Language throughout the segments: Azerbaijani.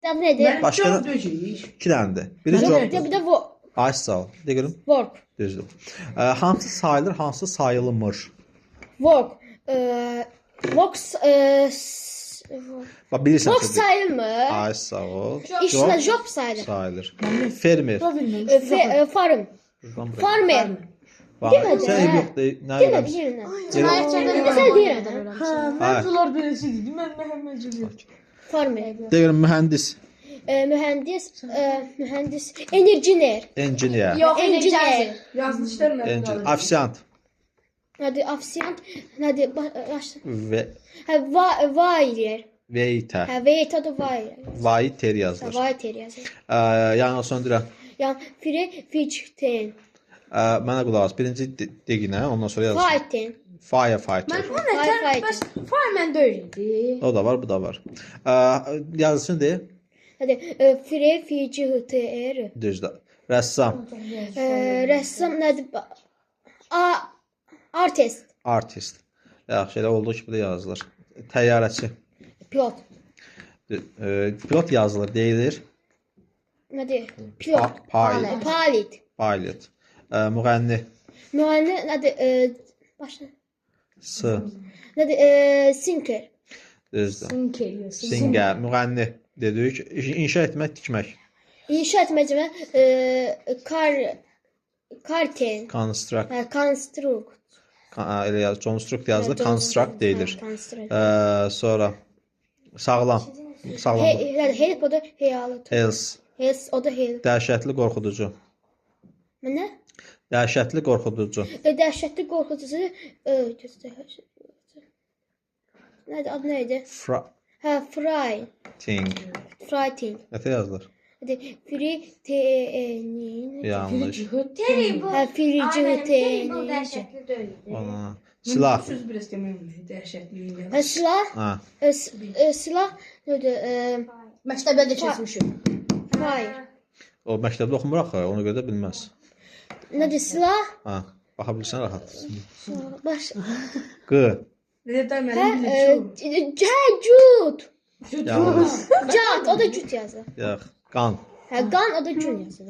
Adı nədir? Mənim Başqa job nə? döyüş. İki dənədir. Biri Bir jobdur. də, bir də Ay sağ ol. De görüm. Work. Düzdür. Hansı sayılır, hansı sayılmır? Work. Work Bax bilirsən. work sən de. sayılmır. Ay sağ ol. İşlə job sayılır. Sayılır. Fermer. Farm. Farmer. Bax, Demədi, Sən hə. ev yoxdur. Nə Demədi öyrənmisən? yerinə. Cinayətçidən Məsəl deyirəm. Hə, mövzular belisi idi. Mən məhəmməciyəm. Farmer. De görüm mühəndis. Mühəndis, mühəndis, engineer. Engineer. Yox, Engineer. Yazılışlar mənim. Engineer. Ofisiant. Nədir? Ofisiant, nədir? Və Hə, waiter. waiter. Hə, waiter da waiter. Waiter Hə, yazılır. waiter yazılır. Yanğın söndürən. Yəni free fighting. Mənə qulaq as. Birinci deginə, ondan sonra yazılır. Fighting. Firefighter. Bu nətər? Bəs fireman deyil idi. O da var, bu da var. Yazılsın de. Nədir? Free fighter. Düzdür. Rəssam, Rəssam nədir? A artist, artist. Yaxşı, elə olduğu kimi də yazılır. Təyyarəçi. Pilot. Pilot yazılır, deyilir. Nədir? Pilot. Pilot. Pilot. Pilot. Müğənni. Müğənni nədir? Başla. S. Nədir? Singer. Düzdür. Singer. Singer, müğənni dedik. İnşa etmək, tikmək. İnşa etmək karten. Construct. Hə, construct. Elə yaz, construct yazılır, Hə, construct deyilir. Hə, construct. Sonra sağlam. Sağlam. He, help o da heyalı. Health. Health o da help. Dəhşətli qorxuducu. Nə? Dəhşətli qorxuducu. Dəhşətli qorxuducu. Nədir? Adı nə idi? Hə, fry. Frightening. Frightening. Nə yazılır? Hadi free T E N. Yanlış. Terrible. Hə, free Ay, T mənim terrible N. dəhşətli deyil. Ona. Silah. Söz biraz demək olmuyor. Dəhşətli. Hə, silah. Ha. Silah nədir? Məktəbdə də keçmişik. Fire. O məktəbdə oxumur axı, ona görə də bilməz. Nədir silah? Ha, baxa bilirsən rahat. Baş. Q. Nə də Hə, mənim bilirəm. hə, cüt. Yanlış. Cat, o da cüt yazır. Yox. Qan. Hə, qan o da cün yazır.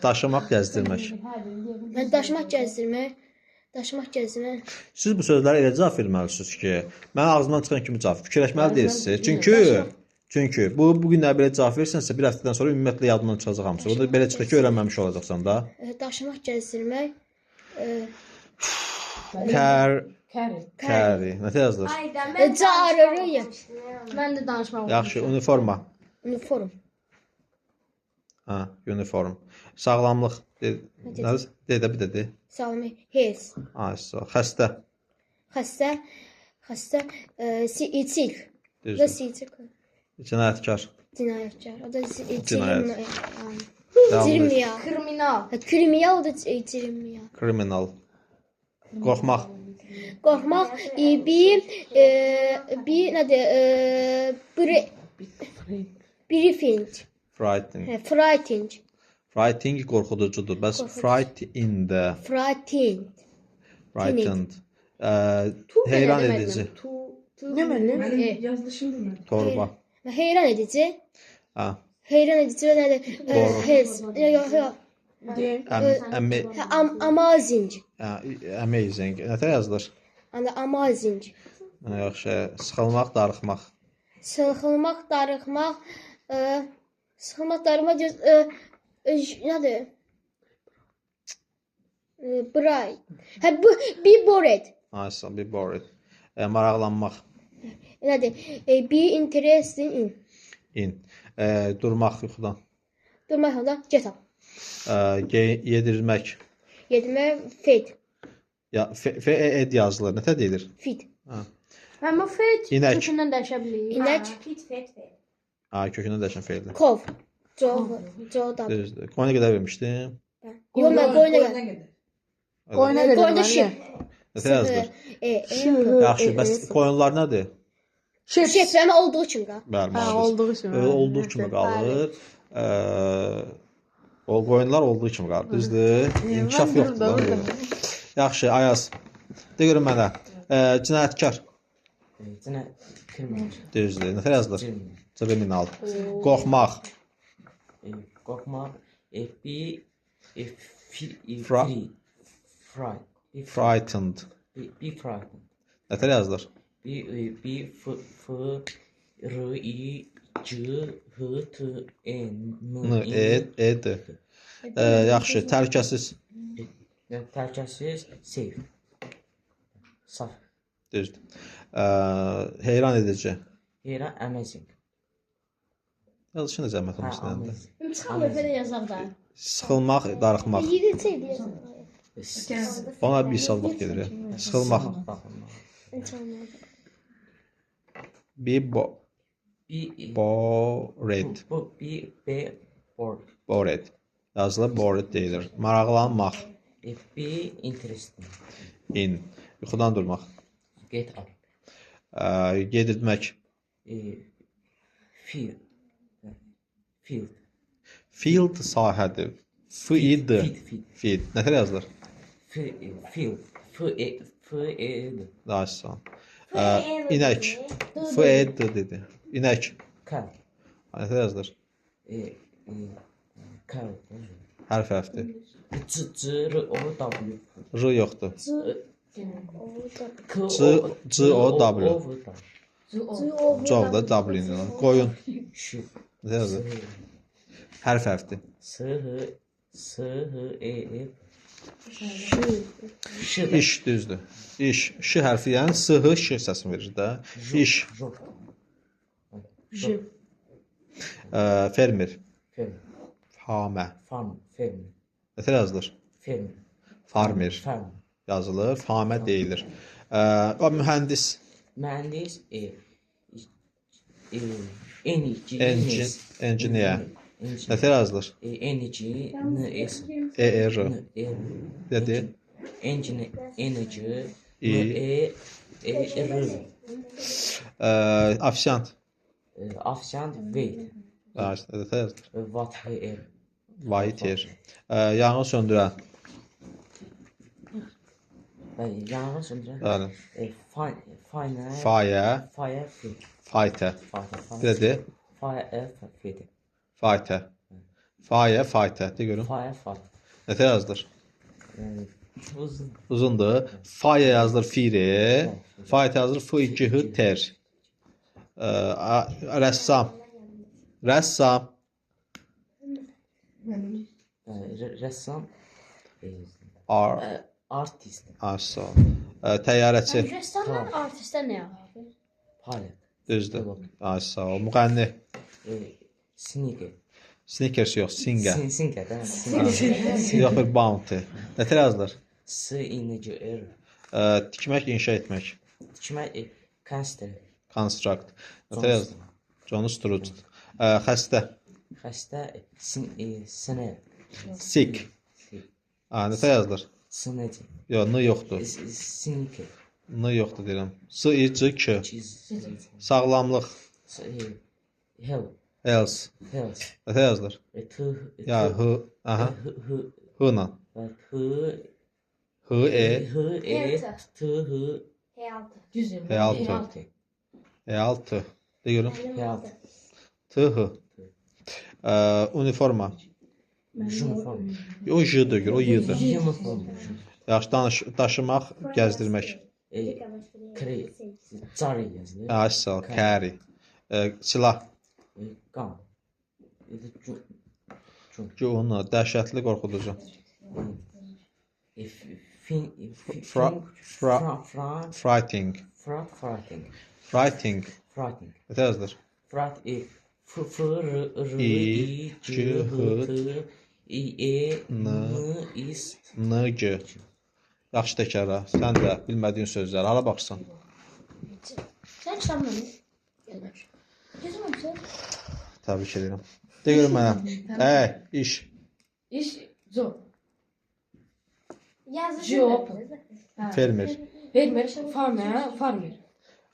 Daşımaq, gəzdirmək. Hə, daşımaq, gəzdirmək. Daşımaq, gəzdirmək. Siz bu sözlərə elə cavab verməlisiniz ki, mənim ağzımdan çıxan kimi cavab fikirləşməli deyilsiniz. Çünki bu bu günlər belə cavab verirsənsə, bir həftədən sonra ümumiyyətlə yadından çıxacaq hamısı. O da belə çıxır ki, öyrənməmiş olacaqsan da. Daşımaq, gəzdirmək. Kər, Kəri. kəri. Nə yazılır? Ayda mən Carırı. Mən də danışmaq Yaxşı, uniforma. Uniform. Ha, uniform. Sağlamlıq. Nə dedi bir dedi. Sağlamlıq. Health. Ay, sağ. Xəstə. Xəstə. Xəstə. İçik. O da Düzdür. siçik. Cinayətkar. Cinayətkar. O da Cinayət. Cirmiya. Kriminal. Kriminal o da cirmiya. Criminal. Qorxmaq. Qorxmaq bir nədir? Briefing. Frightening. Hə, frightening. Frightening qorxuducudur. Bəs frightened. Frightened. Frightened. Heyran edici. Nə müəllim? Mənim yazılışım bilmirəm. Torba. Heyran edici. Ha. Heyran edici və nədir? Doğru. Health. Yox, yox. Amazing. Amazing. Nə yazılır? Yəni amazing. Yaxşı. Sıxılmaq, darıxmaq. Sıxılmaq, darıxmaq, sıxılmaq, darıxmaq nədir? Bright. Hə, bu be bored. Nice, be bored. Maraqlanmaq. Nədir? Be interested in. In. Durmaq yuxudan. Durmaq yuxudan get up. Yedirmək. Yedirmək feed. Ya F E E yazılır. Nə deyilir? Feed. Ha. Amma feed İnək. kökündən dəyişə bilir. İnək. Fit, fit, fit. Ha, kökündən dəyişən feildir. Kov. Co, da. Düzdür. Qoyuna qədər vermişdim. Yox, mən qoyuna qədər. Qoyuna qədər. Qoyuna şip. Nə yazılır? E, Yaxşı, bəs qoyunlar nədir? Şip. Şifrəmə olduğu kimi qalır. Bəli, Hə, olduğu kimi. Olduğu kimi qalır. O qoyunlar olduğu kimi qalır. Düzdür? İnkişaf yoxdur. Yaxşı, Ayaz. De görüm mənə. Cinayətkar. Cinayət kriminal. Düzdür. Nə yazılır? Criminal. Qorxmaq. Qorxmaq. B Fra- Fry. Frightened. Be frightened. Nətər yazılır? B B F F R I C H T E N N, E, E, D. Yaxşı, təhlükəsiz. Təhlükəsiz, safe. Saf. Düzdür. Heyran edici. Heyran, amazing. Yazışı nə zəhmət Hə, olmasın indi. amazing. Çıxmır belə yazaq da. Sıxılmaq, darıxmaq. Yedi deyəsən. Ona bir saat vaxt gedir. Sıxılmaq. Be bo B bored. Bu B B bored. Bored. Yazılır bored deyilir. Maraqlanmaq. B interesting. In. Yuxudan durmaq. Get up. Yedirtmək. Field. Field. Field sahədir. F I D. Feed, feed. Feed. Nətər yazılır? F field. F E F E D. Daha sağ. İnək. F E D dedi. İnək. Cow. Nətər yazılır? Cow. Hərf hərfdir. C C R O W. R yoxdur. K C C O W. O C da W ilə. Qoyun. Ş. Nətər yazılır? Hərf hərfdir. S H S H E F. Ş. İş düzdür. İş. Ş hərfi yəni S H Ş səsini verir də. İş. J. Fermer. Fermer. Famə. Farm. Fermer. Nətər yazılır? Fermer. Farmer Farm. yazılır. Famə deyilir. O mühəndis. Mühəndis N G Engine, engineer. Nətər yazılır? N G N S E E R. N E Nə deyir? Engine N G İ. N E E R. Ofisiant. Ofisiant wait. Nətər yazılır? What H R. Waiter. Yanğın söndürən. Bəli, yanğın söndürən. Bəli. Fire Fire. Fire Fighter. Fire Bir də de. Fire F Fighter. Fire, fighter. De görüm. Fire Fire. Nətər yazılır? Uzun. Uzundur. Fire yazılır firi. Fight yazılır F 2 H T R. Rəssam. Rəssam. Rəssam. R. Artist. Arso. Təyyarəçi. Rəssamdan artistə nə əlaqə? Pilot. Düzdür. Ay sağ ol. Müğənni. Sneaker. Sneakers yox, singer. Singer, də. Singer. Yox, bir bounty. Nətər yazılır? S I N G R. Tikmək, inşa etmək. Tikmək, construct. Construct. Nətər yazılır? John Strutt. Xəstə. Xəstə, sinə. Sick. Nətər yazılır? Sınıcı. Yox, N yoxdur. Sneaker. N yoxdur deyirəm. S I C K. Sağlamlıq. Health. Health. Health. Nətər yazılır? T Ya H. Aha. H H ilə. H H E H E T H Düzdür. Health. Health. De görüm. Health. T H. Uniforma. Uniform. O J deyil, o Y-dir. Uniform. Yaxşı, daşımaq, gəzdirmək. Carry. Carry yazılır. Ay sağ ol, carry. Silah. Gun. Gun, dəhşətli, qorxuducu. Frightening. Frightening. Frightening. Frightening. Nə yazılır? Fright F F R R I C H T I E N S N G. Yaxşı təkrarla. Sən də bilmədiyin sözləri hara baxırsan? Sən kitabını Gətirməmisən? Təbrik edirəm. De görüm mənə. Ey, iş. İş, job. Job. Fermer. Fermer, farmer, farmer.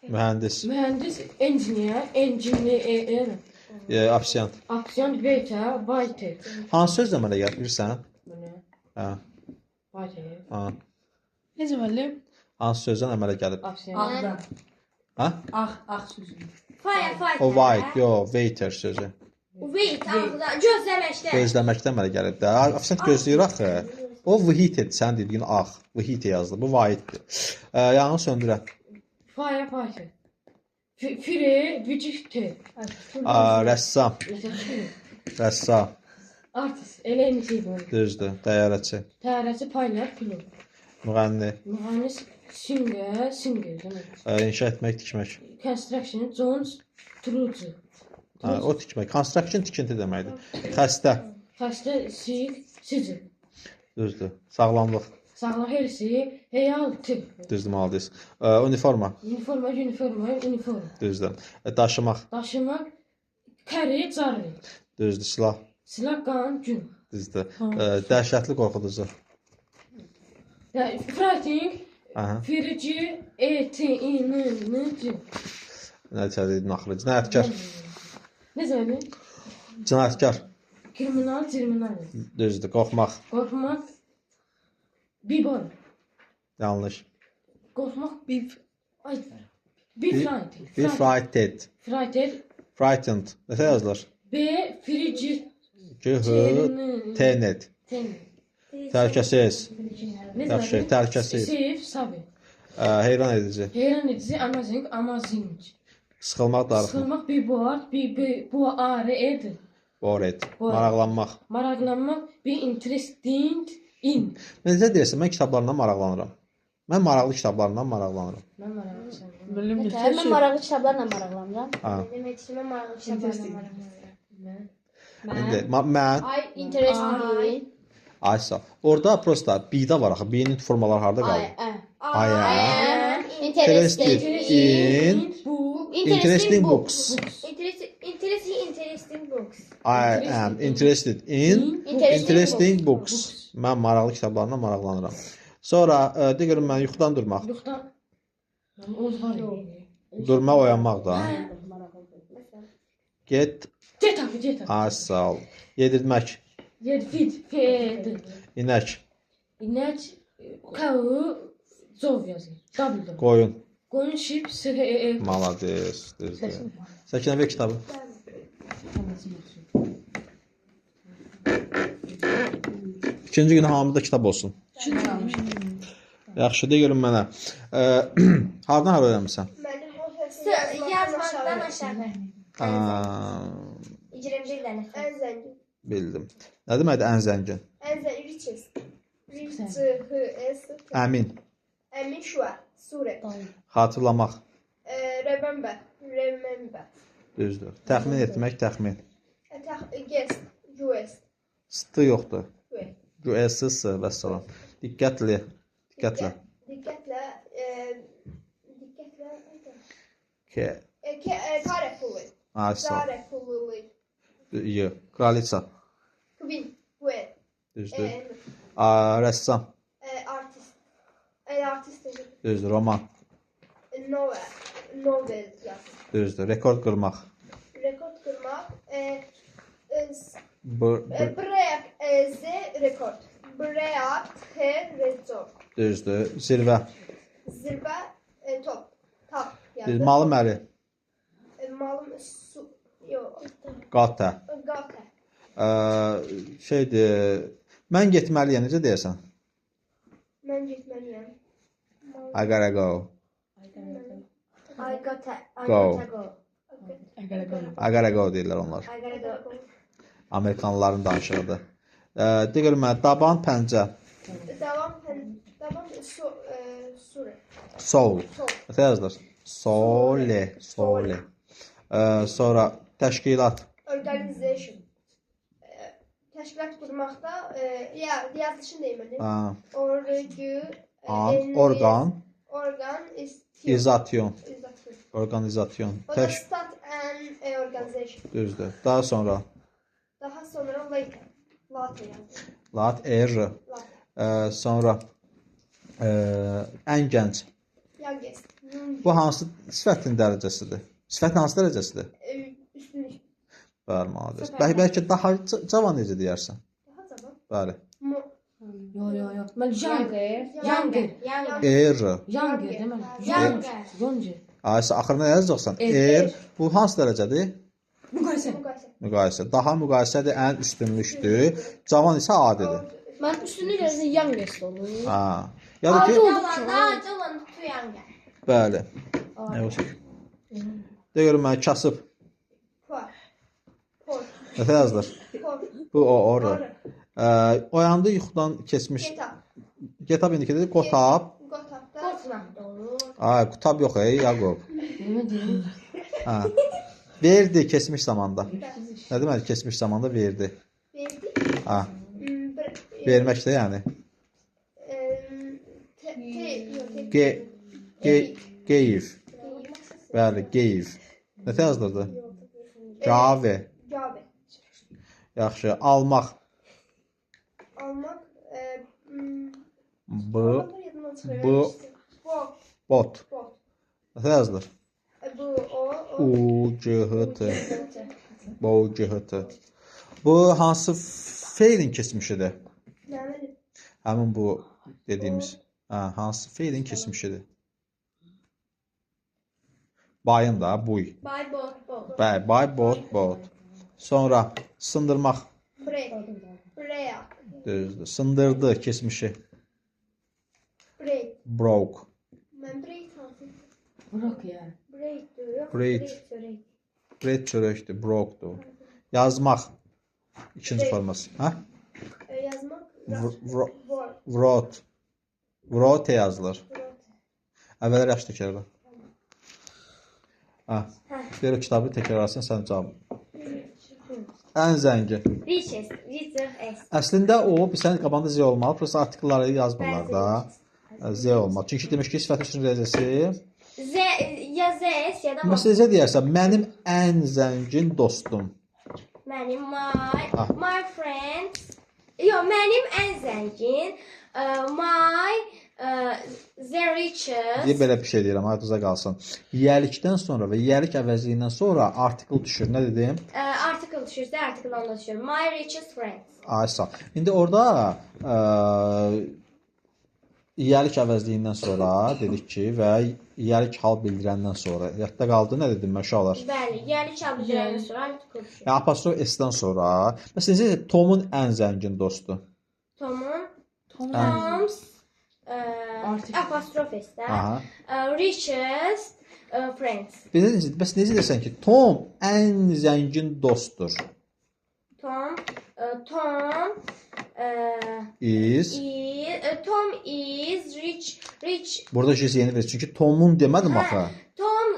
Mühəndis. Mühəndis, engineer, engineer. Ofisiant. Ofisiant, waiter, waiter. Hansı sözlə mənə gəlir bilirsən? Mənə. Hə. Waiter. Hə. Necə müəllim? Hansı sözdən əmələ gəlib? Ofisiant. Ha? Ağ, ağ sözü. Firefighter. O white, yo, waiter sözü. Wait, ağda. Gözləməkdə. Gözləməkdən mənə gəlib də. Ofisiant gözləyir axı. O waited, sən dediyin ağ. Wait yazılır. Bu white-dir. Yanğın söndürən. Firefighter. Fire, vücüktü. Rəssam. Rəssam. Artist. Elə eyni şey bu. Düzdür. Təyyarəçi. Təyyarəçi, pilot, pilot. Müğənni. Mühəndis, singer, singer demək. İnşa etmək, tikmək. Construction, Jones, Trucu. Hə, o tikmək. Construction tikinti deməkdir. Xəstə. Xəstə, sick, sicil. Düzdür. Sağlamlıq. Sağlam hersi, heyal, tibb. Düzdür, malades. Uniforma. Uniforma, uniforma, uniforma. Düzdür. Daşımaq. Daşımaq, carry, carry. Düzdür. Silah. Silah, qan, gün. Düzdür. Dəhşətli, qorxuducu. Frightening, Aha. firici, E, T, I, N, N, C. Nə dedin axırı? Cinayətkar. Necə yəni? Cinayətkar. Kriminal, criminal. Düzdür. Qorxmaq. Qorxmaq, bibor. Yanlış. Qorxmaq, bib. Ay, be frightened. Be frightened. Frightened. Frightened. Nə yazılır? B, firici, G, H, T, N. T, N. Təhlükəsiz. Necə Yaxşı, yəni? təhlükəsiz. Safe, safe. Heyran edici. Heyran edici, amazing, amazing. Sıxılmaq, darıxmaq. Sıxılmaq, be bored, be, be, bu, A, R, E, D. Bored. Bored. Maraqlanmaq. Maraqlanmaq, be interested in. Necə deyirsən, mən kitablarından maraqlanıram. Mən maraqlı kitablarından maraqlanıram. Mən maraqlanıram. Müəllim Mən maraqlı kitablarla maraqlanıram. Ha. Demək istəyirəm, maraqlı kitablarla maraqlanıram. İndi mən I interested in. ay sağ. Orada prosta B-də var axı. B-nin formaları harda I qalır? am I am interested interested in Bu, interesting books. Interesting books. I am interested in interesting books. Mən maraqlı kitablarla maraqlanıram. Sonra deyirəm mən yuxudan durmaq. Yoxdan. Oz var. Durmaq, oyanmaq da. Get Get up, get up. ay sağ ol. Yedirtmək. Yer, feed, feed. İnək, İnək, K, zov yazır. W. qoyun. Qoyun, sheep, S, E, E. Malades, düzdür. Səkinə ver kitabı. İkinci gün hamıda kitab olsun. Yaxşı, de görüm mənə. Hardan hara öyrənmisən? Yazmaqdan aşağı. Aa, 21 dənə. Ən zəngin. bildim. Nə deməkdir ən zəngin? Ən zəngin richest. R C H S T. Əmin, Əmin şua. Surə. xatırlamaq. Remember. Remember. Düzdür. Təxmin etmək, təxmin. Guess. Guess. St yoxdur. Guess. G, S, S vəssalam. Diqqətli, diqqətlə. Diqqətlə. Diqqətlə. K, Carefully. ay sağ ol. Carefully. Y, kraliça. Queen. Queen. Düzdür. Rəssam. Artist. Artist. Düzdür. Roman. Novel. Novel yaz. Düzdür. Rekord qırmaq. Rekord qırmaq. B, B, Break Z rekord. Break T rekord. düzdür. Zirvə. Zirvə top. Top Düz, yazdı. malım əli. Malım su yox. Qatə. Qatə. Şeydir. Mən getməliyəm, necə deyəsən? Mən getməliyəm. I gotta go. I gotta, I Go. gotta go. I gotta go. I gotta go deyirlər onlar. I gotta go. Amerikanlıların danışığıdır. Deyirəm mənə daban pəncə. Davam davam su sure. Sol. Sol. Nə yazılır? Sole, sole. Sonra təşkilat. Organization. Təşkilat qurmaqda ya yazılışını deyim mən. Ha, Org an, orqan, orqan izasyon, izasyon. orqanizasyon. O da Təş start an organization. düzdür. Daha sonra Daha sonra later. Later yazılır. lat r. Later. Sonra ən gənc. Youngest. Bu hansı sifətin dərəcəsidir? Sifətin hansı dərəcəsidir? Üstünlük. Bəli, malades. Bəlkə daha cavan necə deyərsən? Daha cavan. Bəli. Yo, yo, yo. Mən young. Younger. Younger. R. Younger deməli. Younger. Younger. Aysa axırına nə yazacaqsan? R. R. Bu hansı dərəcədir? Müqayisə. Müqayisə. Müqayisə. Daha müqayisədir, ən üstünlükdür. Cavan isə adidir. Mən üstünlük dərəcəsində youngest olur. Ha. Ya da ki, Adi oldu. Olanda adi olanda too younger. bəli. Nə olsun? De görüm mənə kasıb. Poor. Poor. Nə yazılır? Poor. Bu o, oru. Oyandı yuxudan keçmiş. Get up. Get up indiki dedi. Got up. Got up da. Got up da olur. Ay, qutab yox ey, Yaqub. Nə deyim? Hə. Verdi keçmiş zamanda. Nə deməli keçmiş zamanda verdi? Verdi. Ha, Bir, verməkdə yəni. T, T, yox, T. G G gave. Bəli, gave. Nə yazılırdı? Gave. Gave. Yaxşı, almaq. Almaq. B Almaq yadımdan çıxır. Bu- Bot. bot. Bot. Nə yazılır? Bu, O, O. U G H T. B U G H T. Bu hansı feilin keçmişidir? Nədir? Həmin bu dediyimiz. Hə, hansı feilin keçmişidir? Bayın da, buy. Buy, bought, bought. Bəli, buy, bought, bought. Sonra sındırmaq. Break. Break. Düzdür. Sındırdı keçmişi. Break. Broke. Mən break hansı? Bırak ya. Break diyor. Break. Break. Bread çörəkdir, broke'dur. Yazmaq. İkinci forması. Hə? Yazmaq. Wrote. Wrote yazılır. Əvvəllər yaxşı təkrarla. Hə. Ver o kitabı təkrarlasın, sən cavab. Ən zəngin. Richest. Richest. Əslində o bir sənin qabağında Z olmalı. Prosta artikelləri yazmırlar da. Z olmalı. Çünki demiş ki, sifətin üstün dərəcəsi. Z ya Z S ya da Məsələn, necə deyərsən, mənim ən zəngin dostum. Mənim my Ah. my friend. Yox, mənim ən zəngin my the richest. Deyə belə bir şey deyirəm, aydınıza qalsın. Yiyəlikdən sonra və yiyəlik əvəzliyindən sonra artikel düşür. Nə dedim? Article düşürsə, article onda düşür. My richest friend. Ay, sağ ol. İndi orada yiyəlik əvəzliyindən sonra dedik ki, və yiyəlik hal bildirəndən sonra yadda qaldı nə dedim mən uşaqlar? Bəli, yiyəlik hal bildirəndən sonra article düşür. Yəni apostrof S-dən sonra. Məsələn, necə Tomun ən zəngin dostu. Tomun Tom. Tom's Article. apostrof S-də. Aha. Richest friends. Bizə bəs necə desən ki, Tom ən zəngin dostdur. Tom Tom Is Tom is rich rich. Burada şey yeni verir. Çünki Tomun demədim axı. Tom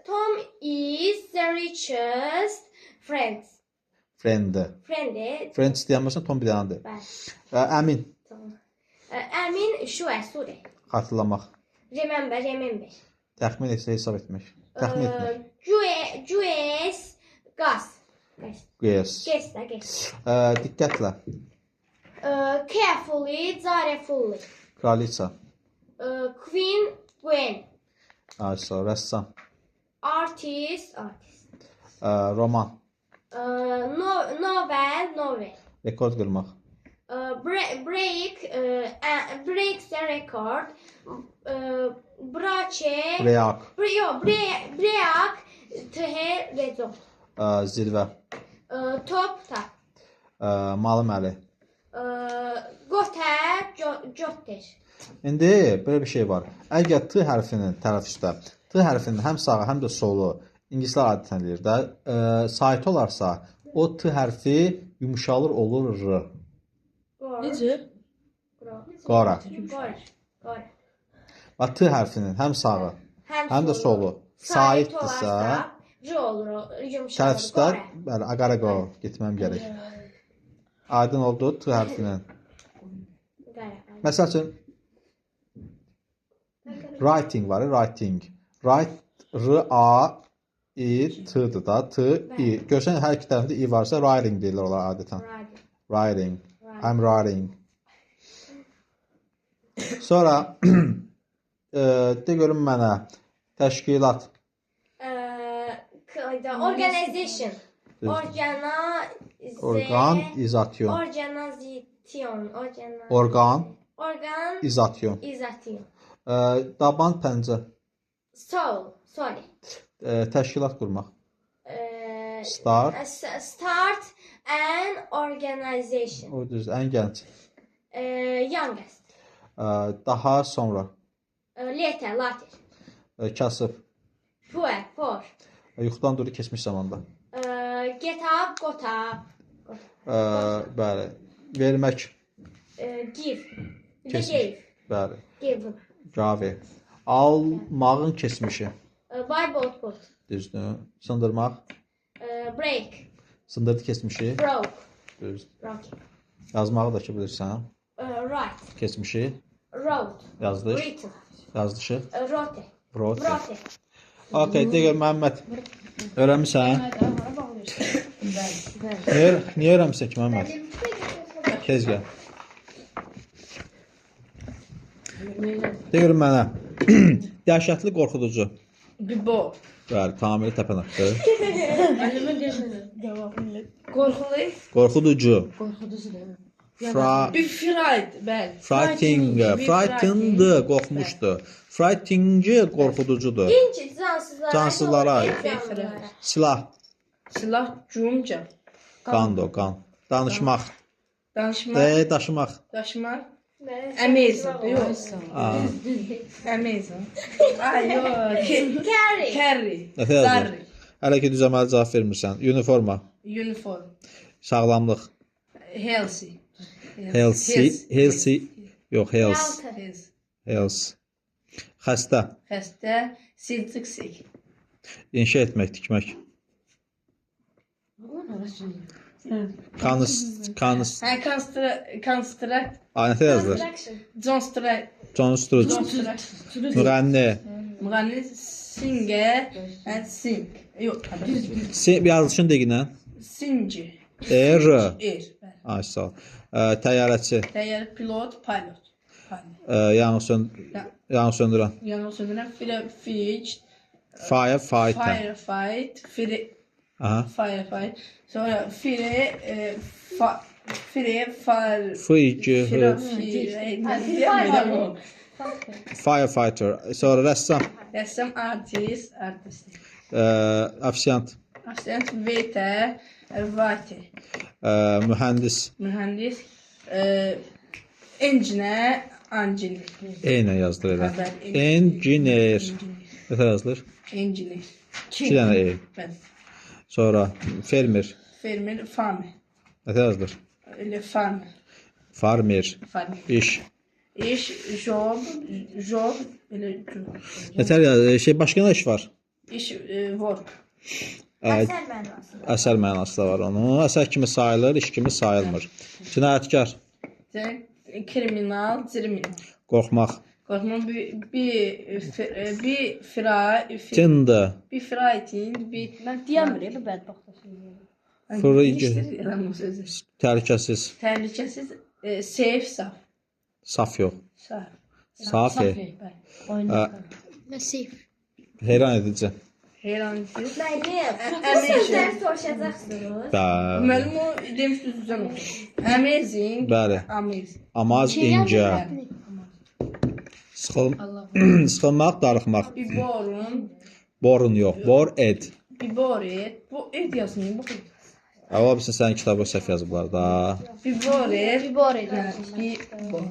Tom is the richest friend. Friend. Friend. Friends deyəməsən Tom bir dənədir. Bəli. Əmin Tamam. Əmin sure sure. xatırlamaq. Remember remember. Təxmin etsə hesab etmək. Təxmin etmək. Guess gas. Gas. Guess. Guess da guess. Diqqətlə. Carefully, carefully. Kraliça. Queen, Gwen. Ay, sağ ol. Rəssam. Artist, artist. Roman. No, novel, novel. Rekord qırmaq. Break, breaks the record. Brace, Break. Break the record. Zirvə. Top, top. Malı məli. Götər, götür. İndi belə bir şey var. Əgər T hərfinin tələffüzdə, T hərfinin həm sağı, həm də solu ingilislər adətən eləyir də, sait olarsa, o T hərfi yumşalır olur R. Necə? Qara. Qora. Qora. Bax T hərfinin həm sağı, həm də solu saitdirsə, R olur, yumşalır. tələffüzdə bəli, aqara-qo getməm gərək. Aydın oldu T hərfinin. Qara. Məsəl üçün writing var, writing. Write R A I T-dir da, T I. Görsən hər iki tərəfdə I varsa writing deyirlər onlar adətən. Writing. I'm writing. Sonra de görüm mənə təşkilat. Organization. Organizasyon. Organizasyon. Orqan Organ izasyon. izasyon. Daban pəncə. Sol. Sorry. Təşkilat qurmaq. Start. Start an organization. O düz, ən gənc. Youngest. Daha sonra. Later, later. Kasıb. Poor, poor. Yuxudan durdu keçmiş zamanda. Get up, got up. Bəli. Vermək. Give. Bir də Keçmiş. gave. Bəli. Give. Gavi. Almağın keçmişi. Buy, bought, bought. Düzdür. Sındırmaq. Break. Sındırdı keçmişi. Broke. Düzdür. Broke. Yazmağı da ki bilirsən. Write. Keçmişi. Wrote. Yazılış. Written. Yazılışı. Wrote. Wrote. Wrote. Okay, de gör Məhəmməd. Öyrənmisən? Niyə öyrənmisən ki, Məhəmməd? Tez gəl. De görüm mənə. Dəhşətli, qorxuducu. Bibo. Bəli, tamamilə təpənaqdır. Müəllimə deyirsən. Qorxulu. Qorxuducu. Qorxuducu değil mi? Bir fright, bəli. Frightening, frightened, qorxmuşdu. Frightening qorxuducudur. Dinc cansızlara. Cansızlara aid. Canlılara. Silah, Silah, cumca. qandır, qan. Danışmaq, Danışmaq, daşımaq. daşımaq. Amazing. Yox, Aa, amazing. Ay, yox. Carry. Carry. Nə yazır? Carry. Hələ ki düz əməli cavab vermirsən. Uniforma, Uniform. sağlamlıq, Healthy. healthy, healthy, yox, health, Health. health. Xəstə, Xəstə, silcik sik. inşa etmək, tikmək. Kanıs, kanıs. Hə, construct, Ay, nə yazılır? construct, Construct, construct. müğənni. Müğənni singer and sing. Yox, Yazılışın deginə. sinci. E, R. Er. Bəli. Ay, sağ ol. Təyyarəçi, Təyyarə pilot, pilot. Pilot. Yanğın söndürən. Yanğın söndürən fire, Fire, fighter. firefight, fire, Aha. firefight. Sonra fire, fa, fire, fire, F, I, G, fire, H. fire, deyəmirəm. Firefighter. Sonra rəssam, Rəssam, artist, artist. ofisiant, Ofisiant, waiter, waiter. Mühəndis. Mühəndis, engineer, engineer. E ilə yazılır elə. Bəli, Engineer. Nə yazılır? Engineer. İki dənə E. Bəli. Sonra fermer. Fermer, farmer. Nə yazılır? Elə farmer. Farmer. Farmer. İş. İş, job, job, elə job. Nətər yazılır? Şey, başqa nə iş var? İş, work. Əsər mənası. Əsər mənası da var onun. Əsər kimi sayılır, iş kimi sayılmır. Cinayətkar. Kriminal, criminal. Qorxmaq. Qorxma bir Tinder. bir frightened, bir Mən deyəmir, bu bədbəxt. Fırı- bu sözü. Təhlükəsiz. Təhlükəsiz, safe, saf. Saf yox. Saf. Safi. Safe. Heyran edici. Heyran edici. Müəllim, bu sözləri soruşacaqsınız. Bəli. Müəllim o demişdi düzən oxu. Amazing. Bəli. Amazing. Amaz incə. Sıxılmaq, darıxmaq. Biborun, Borun yox. Bor ed. biboret. Bu ed yazın, baxın. Ola bilsin sənin kitabı səhv yazıblar da. Biboret. Biboret. Bibor.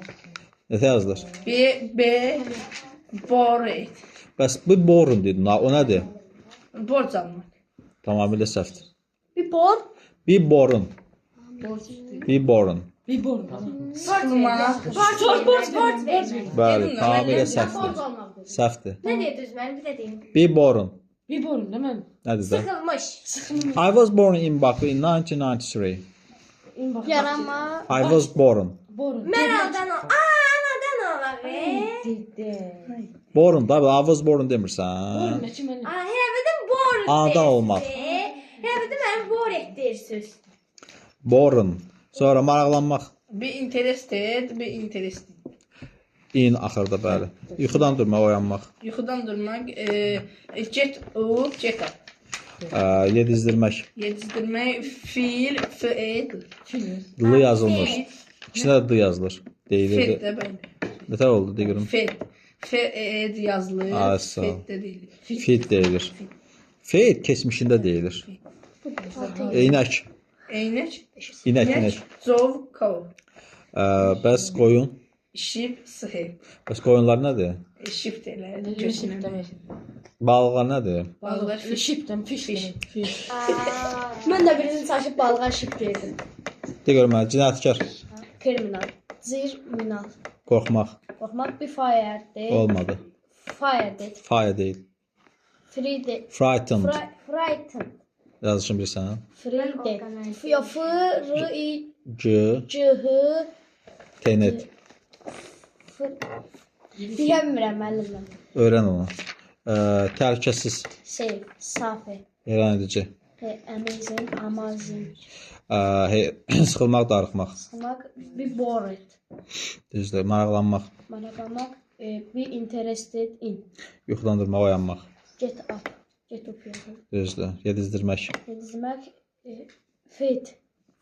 Nə yazılır? B B boret. Bəs bu borun dedin ha, o nədir? Borc almaq. Tamamilə səhvdir. Bir bor. Bir borun. Bir borun. Bir borun. Sıxılmaq. Borc, borc, borc vermək. Bəli, Dedim, tamamilə müəllim, səhvdir. Səhvdir. Nə dediniz müəllim? Bir də deyin. Bir borun. Bir borun değil mi? Nədir də? Sıxılmış. I was born in Baku in 1993. Yaranma. I was born. Borun. Mən anadan ol. Aa, anadan olaq. Dedi. Born da, I was born demirsən. Borun ne ki müəllim? Aa, elə bildim born. Anadan olmaq. Elə bildim mənim bor etdirirsiniz. Born. Sonra maraqlanmaq. Be interested, be interested. İn axırda bəli. Yuxudan durmaq, oyanmaq. Yuxudan durmaq, get up, get up. Yedizdirmək. Yetişdirmək, fiil, feil. L yazılmır. İkisinə də D yazılır. Feil Deyilirdi. də bəli. Nətər oldu deyirəm. Feil. F E E yazılır. Ay, sağ ol. Fit də deyilir. Fit deyilir. Fit keçmişində deyilir. İnək. Eynək. İnək, inək. Zov, kov. Bəs qoyun? Şip, sıxı. Bəs qoyunlar nədir? Şip deyirlər. Şip demək. Balıqlar nədir? Balıqlar fiş. Şipdən fiş. Fiş. Mən də birini çaşıb balığa şip deyirdim. De görüm mənə, cinayətkar. Kriminal. Zirminal. Qorxmaq. Qorxmaq bir fire deyil. Olmadı. Fire deyil. Fire deyil. Free deyil. Frightened. Frightened. Yazışını bilirsən? Free deyil. F, F, R, I, G, C, H, T, N. F. Deyə bilmirəm müəllim mən. Öyrən onu. Təhlükəsiz. Safe, safe. Heyran edici. Amazing, amazing. Sıxılmaq, darıxmaq. Sıxılmaq be bored. Düzdür. Maraqlanmaq. Maraqlanmaq be interested in. Yuxudan durmaq, oyanmaq. Get up. Get up yazılır. Düzdür. Yedizdirmək. Yedizdirmək fit.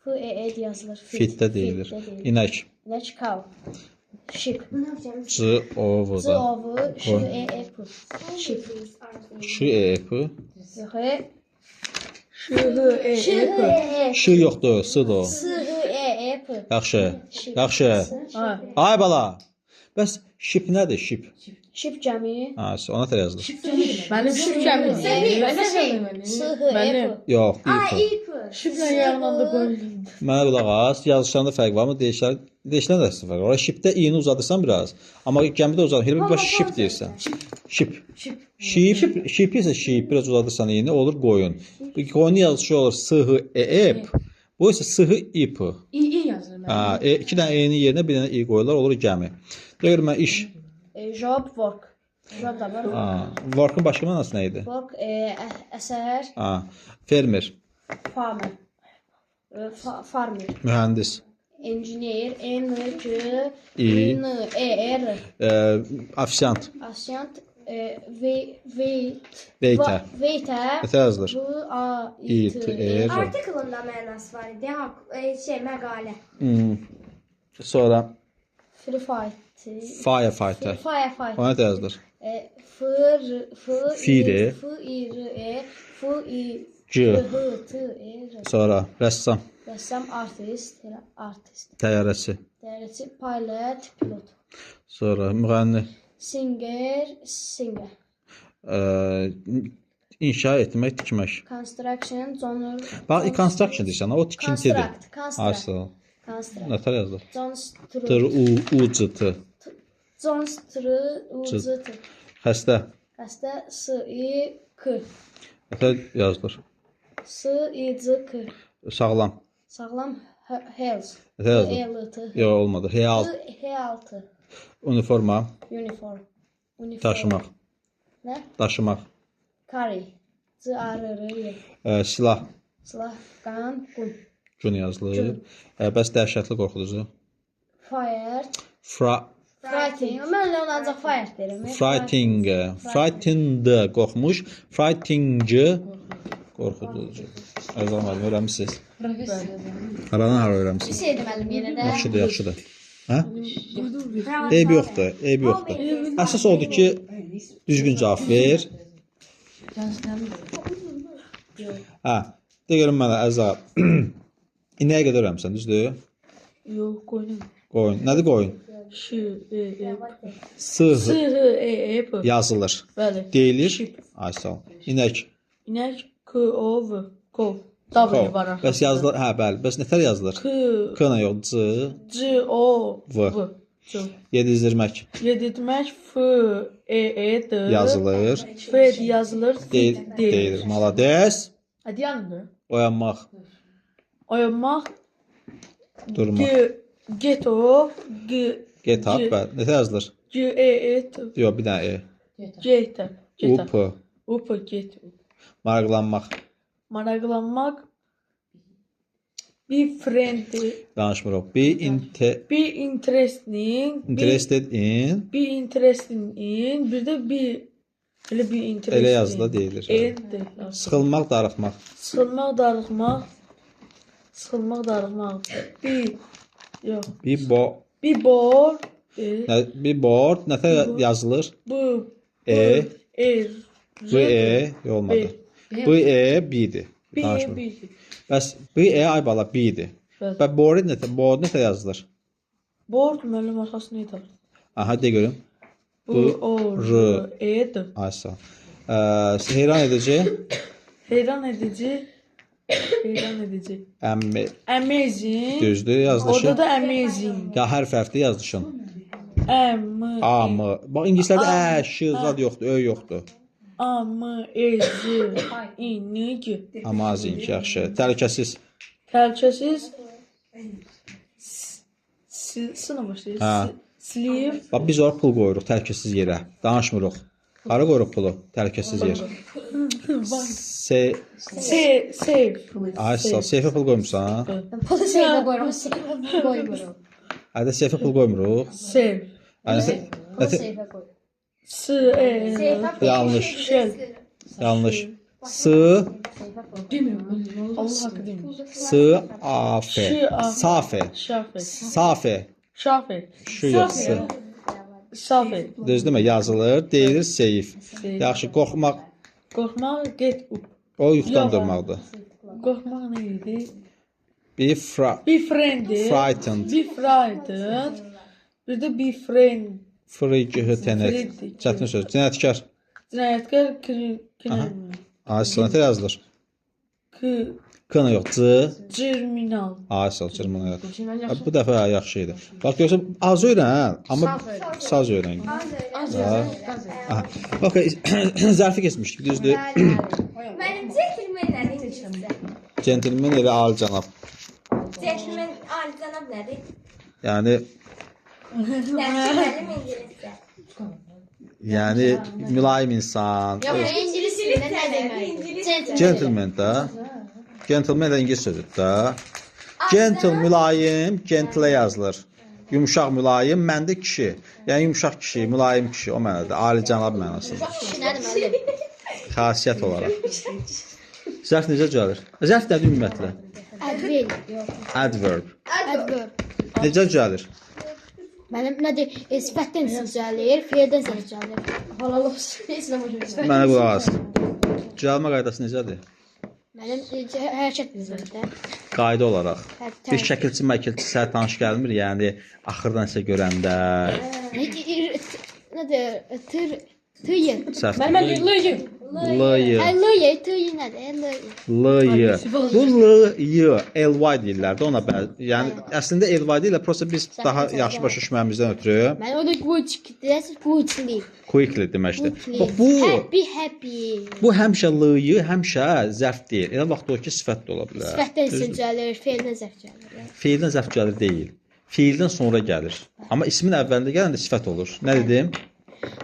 F E E yazılır. Fit də deyilir. Fit də deyilir. İnək. İnək cow. Ship. C, O, V C da. O V Ş E E P. Ship. Ş, E, P. Yox. E. Ş H E Ş E H P. E E. Ş yoxdur, S-dır o. S H E E P. Yaxşı. Ship. Yaxşı. Ha. Ay bala. Bəs ship nədir? Ship. Ship gəmi. Ha, ona tərəf yazılır. Mənim şip gəmisi. S H E P. Yox, İ, P. Şiplə yanında qoyulur. Mənə qulaq as, yazışlarında fərq varmı? Deyişlər, deyişlərdə də fərq var. Shipdə i-ni uzadırsan biraz. Amma gəmidə uzadırsan. Elə bir baş ship deyirsən. Ship. Ship, ship isə ship biraz uzadırsan i-ni olur qoyun. Qoyunun yazışı olur S H E E P. Bu isə S H I P. İ İ yazılır mənim. Ha, iki dənə E-nin yerinə bir dənə i qoyurlar, olur gəmi. Deyir mən iş. Job work. Job da var. Ha, work-un başqa mənası nə idi? Work əsər Ha, fermer, farmer. Farmer. mühəndis, Engineer N C İ. N E R. ofisiant, Asiyant V V waiter. Waiter. Nətər yazılır? V A İ I T T E E R. Article-ın da mənası var idi. Məqalə. Sonra Free fight. firefighter. Firefighter. O nətər yazılır? F R F Firi. I F I R E F I C. H T E R. Sonra rəssam, Rəssam artist, artist. təyyarəçi. Təyyarəçi, pilot, pilot. Sonra müğənni, Singer, singer. İnşa etmək, tikmək. Construction, genre. Bax, construction deyirsən, o tikintidir. Construct, construct. Ay, Construct. Nətər yazılır? Construct. T, U, U, C, T. Construct, U, C, T. Xəstə. Xəstə, S, I, K. Nətər yazılır? S, I, C, K. Sağlam. Sağlam, health. Nətər yazılır? E, L, T. Yox, olmadı. H6. H6. Uniforma, Uniform. Uniform. daşımaq. Nə? Daşımaq. Carry. C, A, R, R, Y. Silah. Silah, qan, qum. Gün yazılır. Bəs dəhşətli qorxuducu. Fire. Frightening. Mən elə ona ancaq fire deyirəm. Frightening. Frightened qorxmuş. Frightening qorxuducu. Əzizlər müəllim, öyrənmisiniz? Haradan hara öyrənmisiniz? Pis idi müəllim yenə də. Yaxşıdır, yaxşıdır. Hə? Eyb yoxdur, eyb yoxdur. Əsas odur ki, düzgün cavab ver. Hə, de görüm mənə Əza. İnəyə qədər öyrənmisən, düzdür? Yox, qoyun. Qoyun. Nədir qoyun? Ş E E P. S S H E E P. yazılır. Bəli. Deyilir. Ay sağ ol. İnək. İnək K O V. Kov. W var arxasında. Bəs yazılır. Hə, bəli. Bəs nətər yazılır? K K nə yox, C, C O V. V. C. Yedizdirmək Yedirtmək F E E D. yazılır. F yazılır. Deyil, deyilir. Malades. Hadi yanında. Oyanmaq, Oyanmaq durmaq. G get up G Get up, bəli. Nətər yazılır? G E E T Yox, bir dənə E. Get up. U, Get up. P. U P get up. Maraqlanmaq. Maraqlanmaq be friendly, Danışmırıq. Be inte be interesting, interested in be interested in, bir də be elə be interested. elə yazılı deyilir. N-dir. Sıxılmaq, darıxmaq. Sıxılmaq, darıxmaq. Sıxılmaq, darıxmaq. Be yox. Be bo Be bored, E. Be bored nətər yazılır? B. E. E. B E olmadı. B E B-dir. B. Danışmır. B. Bəs B E ay bala B-dir. Bəli. Və bored nətər bored nətər yazılır? Board müəllim əsas nə idi? Aha, de görüm. B O R. R E D. Ay sağ ol. Heyran edici. Heyran edici. Heyran edici. Əmmi Amazing. düzdür yazılışı. Orada da amazing. Ya hərf hərfdir yazılışın. M A M. Bax ingilislərdə ə, ş zad yoxdur, ö yoxdur. A M E Z I N G. Amazing, yaxşı. Təhlükəsiz. Təhlükəsiz. S S nə başlayır? Hə. Sleep. Bax biz ora pul qoyuruq təhlükəsiz yerə. Danışmırıq. Hara qoyuruq pulu? Təhlükəsiz yer. S S safe. Ay sağ ol. Seyfə pul qoymursan? Pulu seyfə qoyuruq, seyfə qoymuruq. Hədə seyfə pul qoymuruq. Safe. Pulu seyfə qoyuruq. S E Yanlış. Shell. Yanlış. S Demiyorum. Allah hakkı demiyorum. S A F. Ş, A, F. Safe. Şafe. Safe. Şafe. Şu yox. S. Safe. Düz demə yazılır, deyilir seyf. Safe. Yaxşı, qorxmaq Qorxmaq get up. o yuxudan Yox. durmaqdır. Qorxmaq nə idi? Be fra Be friendly. frightened. Be frightened. Bir də be friend. Free G H T N. Friendly. Çətin söz. Cinayətkar. Cinayətkar kri Ay sağ ol. Nə yazılır? K K nə yox, C. criminal. Ay sağ ol, cırmana yox. Mən yaxşı. Bu dəfə yaxşı idi. Bax görürsən az öyrən, amma saz öyrən. Az yazın. Aha. Bax zərfi keçmişdik, düzdür? Mənim gentleman nədir ingiliscə? Gentleman elə ali cənab. Gentleman ali cənab nədir? Yəni Nədir müəllim ingiliscə? yəni mülayim insan. İngilis dilində nə deməkdir? Gentleman. Gentleman da. Gentleman də ingilis sözüdür də. Gentle mülayim, gentle yazılır. Yumşaq mülayim, məndə kişi. Yəni yumşaq kişi, mülayim kişi o mənada, ali cənab mənasında. Kişi nədir müəllim? Xasiyyət olaraq. Zərf necə gəlir? Zərf nədir ümumiyyətlə? Adverb. Yox. Adverb. Adverb. Necə gəlir? Mənim nədir? Sifətdən isim gəlir, feildən sifət gəlir. Halal olsun. Heç nə başa düşmürəm. Mənə qulaq as. Düzəlmə qaydası necədir? Mənim hərəkət bilmirəm. Qayda olaraq. Hərəkət. Bir şəkilçi, məkilçi sənə tanış gəlmir, yəni axırdan isə görəndə Nədir? Tır T y. səhv. Mənim L Y. L Y. Hə, L Y, T Y nədir? L Y. L Y. Bu L Y, L Y deyirlər də ona bəzi. Yəni əslində L Y deyirlər, prosta biz daha yaxşı başa düşməyimizdən ötürü Mən o da quick, deyəsən quickly. quickly deməkdir. Quickly. Bax bu Happy, happy. bu həmişə L Y, həmişə zərf deyil. Elə vaxt olur ki, sifət də ola bilər. Sifətdən isim gəlir, feildən zərf gəlir. Feildən zərf gəlir deyil. Feildən sonra gəlir. Amma ismin əvvəlində gələndə sifət olur. Nə dedim?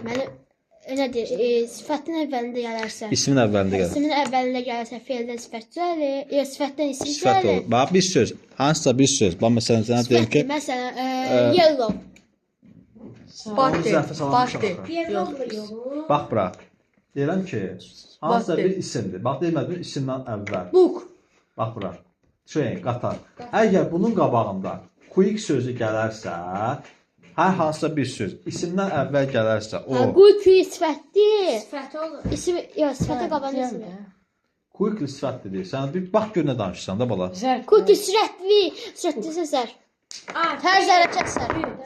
Mənim nədir? Sifətin əvvəlində gələrsə, İsmin əvvəlində gəlir. ismin əvvəlində gələrsə feildən sifət gəlir, ya sifətdən isim Sifət gəlir. olur. Bax bir söz, hansısa bir söz. Bax məsələn sənə deyim ki, Sifətdir, məsələn, yellow. Onu zərfə salanmışam Batdı. axı. Yellow. Bax bura. Deyirəm ki, hansısa Batdı. bir isimdir. Bax demədim isimdən əvvəl. Book. Bax bura. Train, qatar. Əgər bunun qabağında quick sözü gələrsə, hər hansısa bir söz isimdən əvvəl gələrsə, o Quickly sifətdir. Sifəti olur. İsim, yox, sifətə qabağında isim. quickly sifətdir deyirsən. Bir bax gör nə danışırsan da bala. Zərf. Quickly sürətli, sürətlisə zərf. Hər zərrə zərf.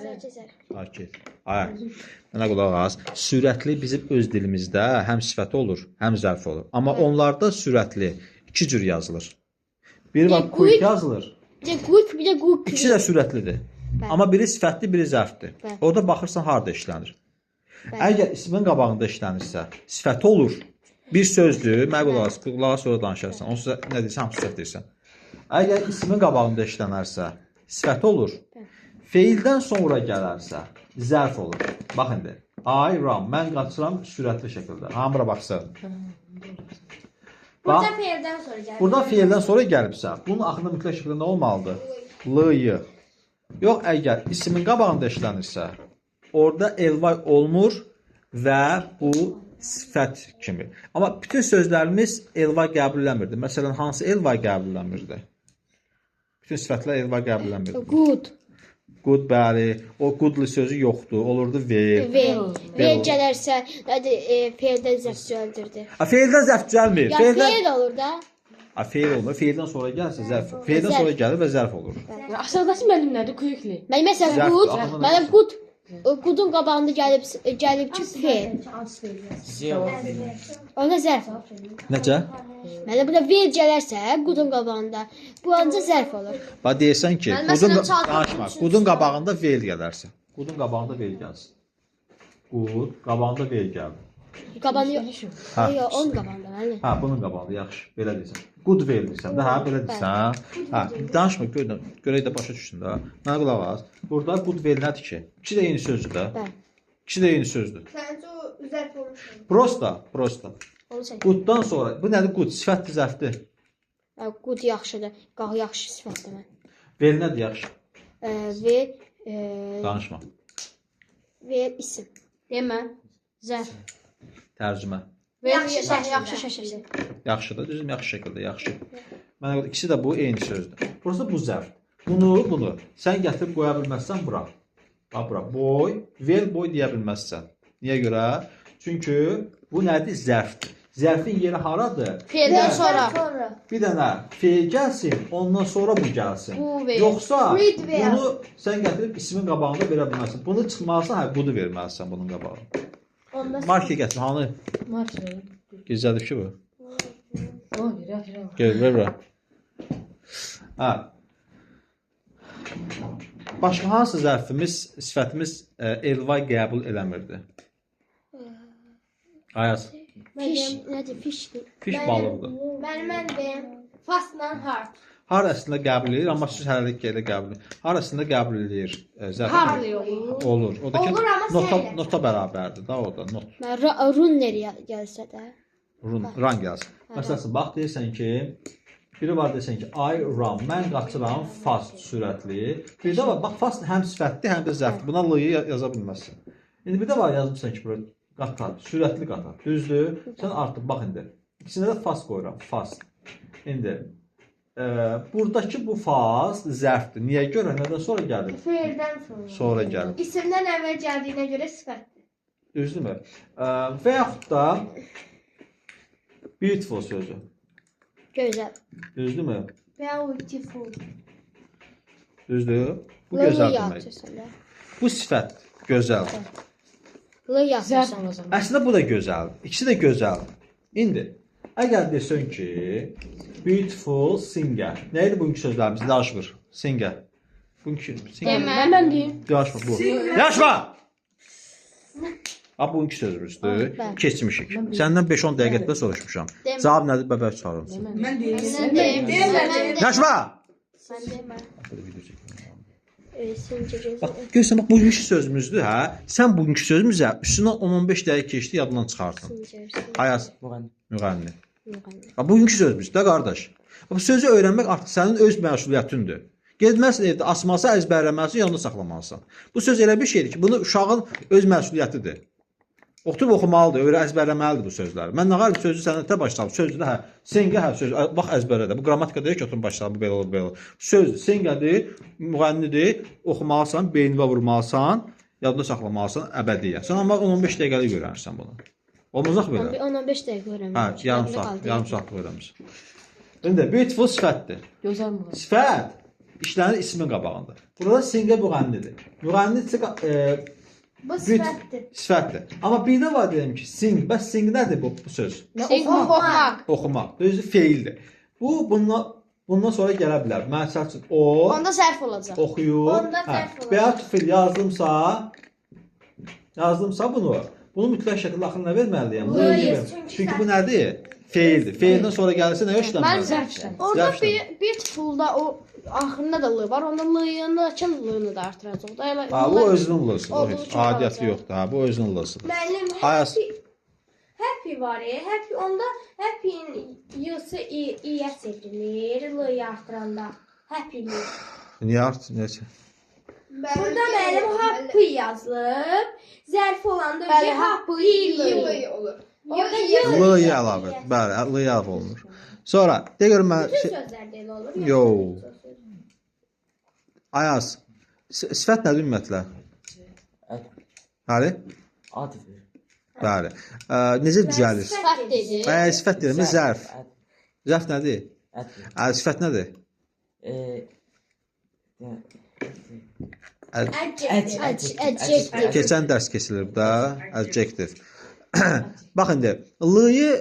Zərrə zərf. Okey. Ay. Mənə qulaq as. Sürətli bizim öz dilimizdə həm sifəti olur, həm zərfi olur. Amma onlarda sürətli iki cür yazılır. Biri var Bir quick quick, yazılır. Bir də quick, bir də quickly. İkisi də sürətlidir. Bəli. Amma biri sifətli, biri zərfdir. Bəli. Orada baxırsan harda işlənir. Bəli. Əgər ismin qabağında işlənirsə, sifəti olur. Bir sözdür, mənə qulaq as, qulaq as sonra danışarsan. Onsuz da nə deyirsən, hamısı səhv deyirsən. Əgər ismin qabağında işlənərsə, sifəti olur. Feildən sonra gələrsə, zərf olur. Bax indi. I run. Mən qaçıram sürətli şəkildə. Hamı bura baxsın. Burada Bax, feildən sonra gəlir. burada feildən sonra gəlibsə, bunun axırında mütləq şəkildə nə olmalıdır? L Y. Yox, əgər ismin qabağında işlənirsə, orada ly olmur və bu sifət kimi. Amma bütün sözlərimiz ly qəbul eləmirdi. Məsələn, hansı ly qəbul eləmirdi? Bütün sifətlər ly qəbul eləmirdi. Good. Good, bəli. O goodly sözü yoxdur. Olurdu well. Vel. Vel gələrsə, nədir, feildən zərf düzəldirdi. A, feildən zərf düzəlmir. Ya Feildən feil olur da. A, feil olmur. Feildən sonra gəlsə zərf. Feildən Zərf. sonra gəlir və zərf olur. Aşağıdakı müəllim nədir? Quickly. Mən məsələn Zərfdir, good, axı, mənə good, goodun qabağında gəlib ki feil. Z. Onda zərf olur. Necə? Mənə burada vel gələrsə, goodun qabağında, bu ancaq zərf olur. Bax deyirsən ki, Mən qudun məsələn çaldım. danışma. Qudun qabağında vel gələrsə. Qudun qabağında vel gəlsin. Qud qabağında vel gəldi. Qabağında yox. Hə. Yox, onun qabağında müəllim. Hə, bunun qabağında yaxşı. Belə deyirsən. Good vel deyirsən də, hə, belə deyirsən. Hə, danışma, görək, görək də başa düşsün də. Mənə qulaq as. Burada good vel nədir ki? İkisi də eyni sözdür də. Bəli. İkisi də eyni sözdür. Səncə o zərf olmuş. Prosta, prosta. Onu çək. Gooddan sonra bu nədir? Good sifətdir, zərfdir. Hə, good yaxşıdır. Qalx yaxşı sifətdir mən. Vel nədir yaxşı? Vel, Danışma. vel isim. Demə. Zərf. Tərcümə. Yaxşı şəkildə. Yaxşı şəkildə. Yaxşıdır, düzdür, yaxşı şəkildə, yaxşı. Mənə görə ikisi də bu eyni sözdür. Prosta bu zərf. Bunu sən gətirib qoya bilməzsən bura. Bax bura. Boy, vel boy deyə bilməzsən. Niyə görə? Çünki bu nədir? Zərfdir. Zərfin yeri haradır? Feildən sonra. Sonra. Bir dənə feil gəlsin, ondan sonra bu gəlsin. Bu vel. Yoxsa Read well. bunu sən gətirib ismin qabağında verə bilməzsən. Bunu çıxmalısan, hə, bunu verməlisən bunun qabağına. Onda Marker gətir, hanı? Marker. Gizlədib ki bu. Ona görə, görə. Gəl, ver bura. Hə. Başqa hansı zərfimiz, sifətimiz LY qəbul eləmirdi? Ayaz. Fiş, nədir? Fiş. Fiş balıqdır. Mənim mən deyim. Fastla hard. Har əslində qəbul eləyir, amma siz hələlik elə qəbul eləyir. Har əslində qəbul eləyir. Zərf Hardly olur. olur. O da ki, Olur, amma nota, səylə. nota bərabərdir da o da not. Mən runner gəlsə də. Run, run gəlsin. Məsələn, bax deyirsən ki, biri var deyirsən ki, I run, mən qaçıram fast sürətli. Bir də var, bax fast həm sifətdir, həm də zərfdir. Buna l-yı yaza bilməzsən. İndi bir də var yazmısan ki, bura qatar, sürətli qatar. Düzdür? Sən artıq bax indi. İkisinə də fast qoyuram, fast. İndi buradakı bu fast zərfdir. Niyə görə? Nədən sonra gəlir? Feildən sonra. Sonra gəlir. İsimdən əvvəl gəldiyinə görə sifətdir. Düzdürmü? Və yaxud da beautiful sözü. Gözəl. Düzdürmü? Beautiful. Düzdür? Bu L gözəl deməkdir. yatırsan da. Bu sifət gözəl. L Zərf yatırsan. olacaq. Əslində bu da gözəldir. İkisi də gözəldir. İndi əgər desən ki, beautiful singer. Nə idi bugünkü sözlərimiz? Danışmır. Singer. Bugünkü singer. Mən deyim. Danışma bu. Danışma. Ha bugünkü sözümüzdür. Bəli. Keçmişik. Səndən 5-10 dəqiqə soruşmuşam. Cavab nədir bəbək çağırırsın. Mən deyim. Mən deyim. Mən Danışma. deyim. Video çəkirəm. Sincə gözəl. Bax, görürsən, bax bugünkü sözümüzdür, hə? Sən bugünkü sözümüzə üstünə 10-15 dəqiqə keçdi, yadından çıxartdın. Sincə. Ayaz Müğənni. müğənni. Müğənni. Bax, bugünkü sözümüzdür də qardaş. Bax, bu sözü öyrənmək artıq sənin öz məsuliyyətindir. Getməlisən evdə asmalısan, əzbərləməlisən, yanında saxlamalısan. Bu söz elə bir şeydir ki, bunu uşağın öz məsuliyyətidir. Oturub oxumalıdır, öyrə əzbərləməlidir bu sözləri. Mən nə qədər sözü sənə tə başlayım. Sözdür də hə. Sengə hə söz. Bax əzbərlə də. Bu qrammatika deyir ki, oturun başlayalım, bu belə olur, belə olur. Sözdür, sengədir, müğənnidir, oxumalısan, beyninə vurmalısan, yadda saxlamalısan əbədiyyən. Sən amma 10-15 dəqiqəlik öyrənirsən bunu. Olmaz axı belə. 10-15 dəqiqə öyrənmişəm. Hə, yarım saat, yarım saatlıq öyrənmirsən. İndi beautiful sifətdir. Gözəl müğənni. Sifət işlənir ismin qabağında. Burada singə müğənnidir. Müğənni isə Bu sifətdir. sifətdir. Amma bir də var deyim ki, sing, bəs sing nədir bu söz? Oxumaq. Oxumaq. Özü feildir. Bu bundan sonra gələ bilər. Məsəl üçün o Onda zərf olacaq. oxuyur. Onda zərf olacaq. Beautiful yazdımsa bunu, bunu mütləq şəkildə axırına verməliyəm. L L çünki Çünki bu nədir? Feildir. Feildən sonra gəlirsə nəyə Mən işlənməlidir? Zərf işlənir. Orada Zərf işlənir. beautiful-da o axırında da L var. Onda L-yındakı L-ni də artıracaq da. Elə Ha, bu özünün L-sıdır. O Olduğu heç üçün aidiyyəti qalacaq. yoxdur. Ha, bu özünün L-sıdır. Müəllim Ayaz. happy, happy var ya. Happy onda happy'nin y'si i-yə çevrilir. L-yə artıranda. Happy. Niyə art? Necə? Burada müəllim happy yazılıb. Zərf olanda Bəli, ki happy olur. Orada y L-yə əlavə. Bəli, L-yə əlavə olunur. Sonra de görüm mən Bütün sözlərdə elə olur. Yo. Ayaz. Sifət nədir ümumiyyətlə? Ad. Bəli. Ad ver. Bəli. Necə düzəlir? Sifət dedi. Sifət deyirəm, zərf. Ad. Zərf nədir? Ad ver. Sifət nədir? Adjective. Keçən dərs keçilir də, adjective. Bax indi, L-yı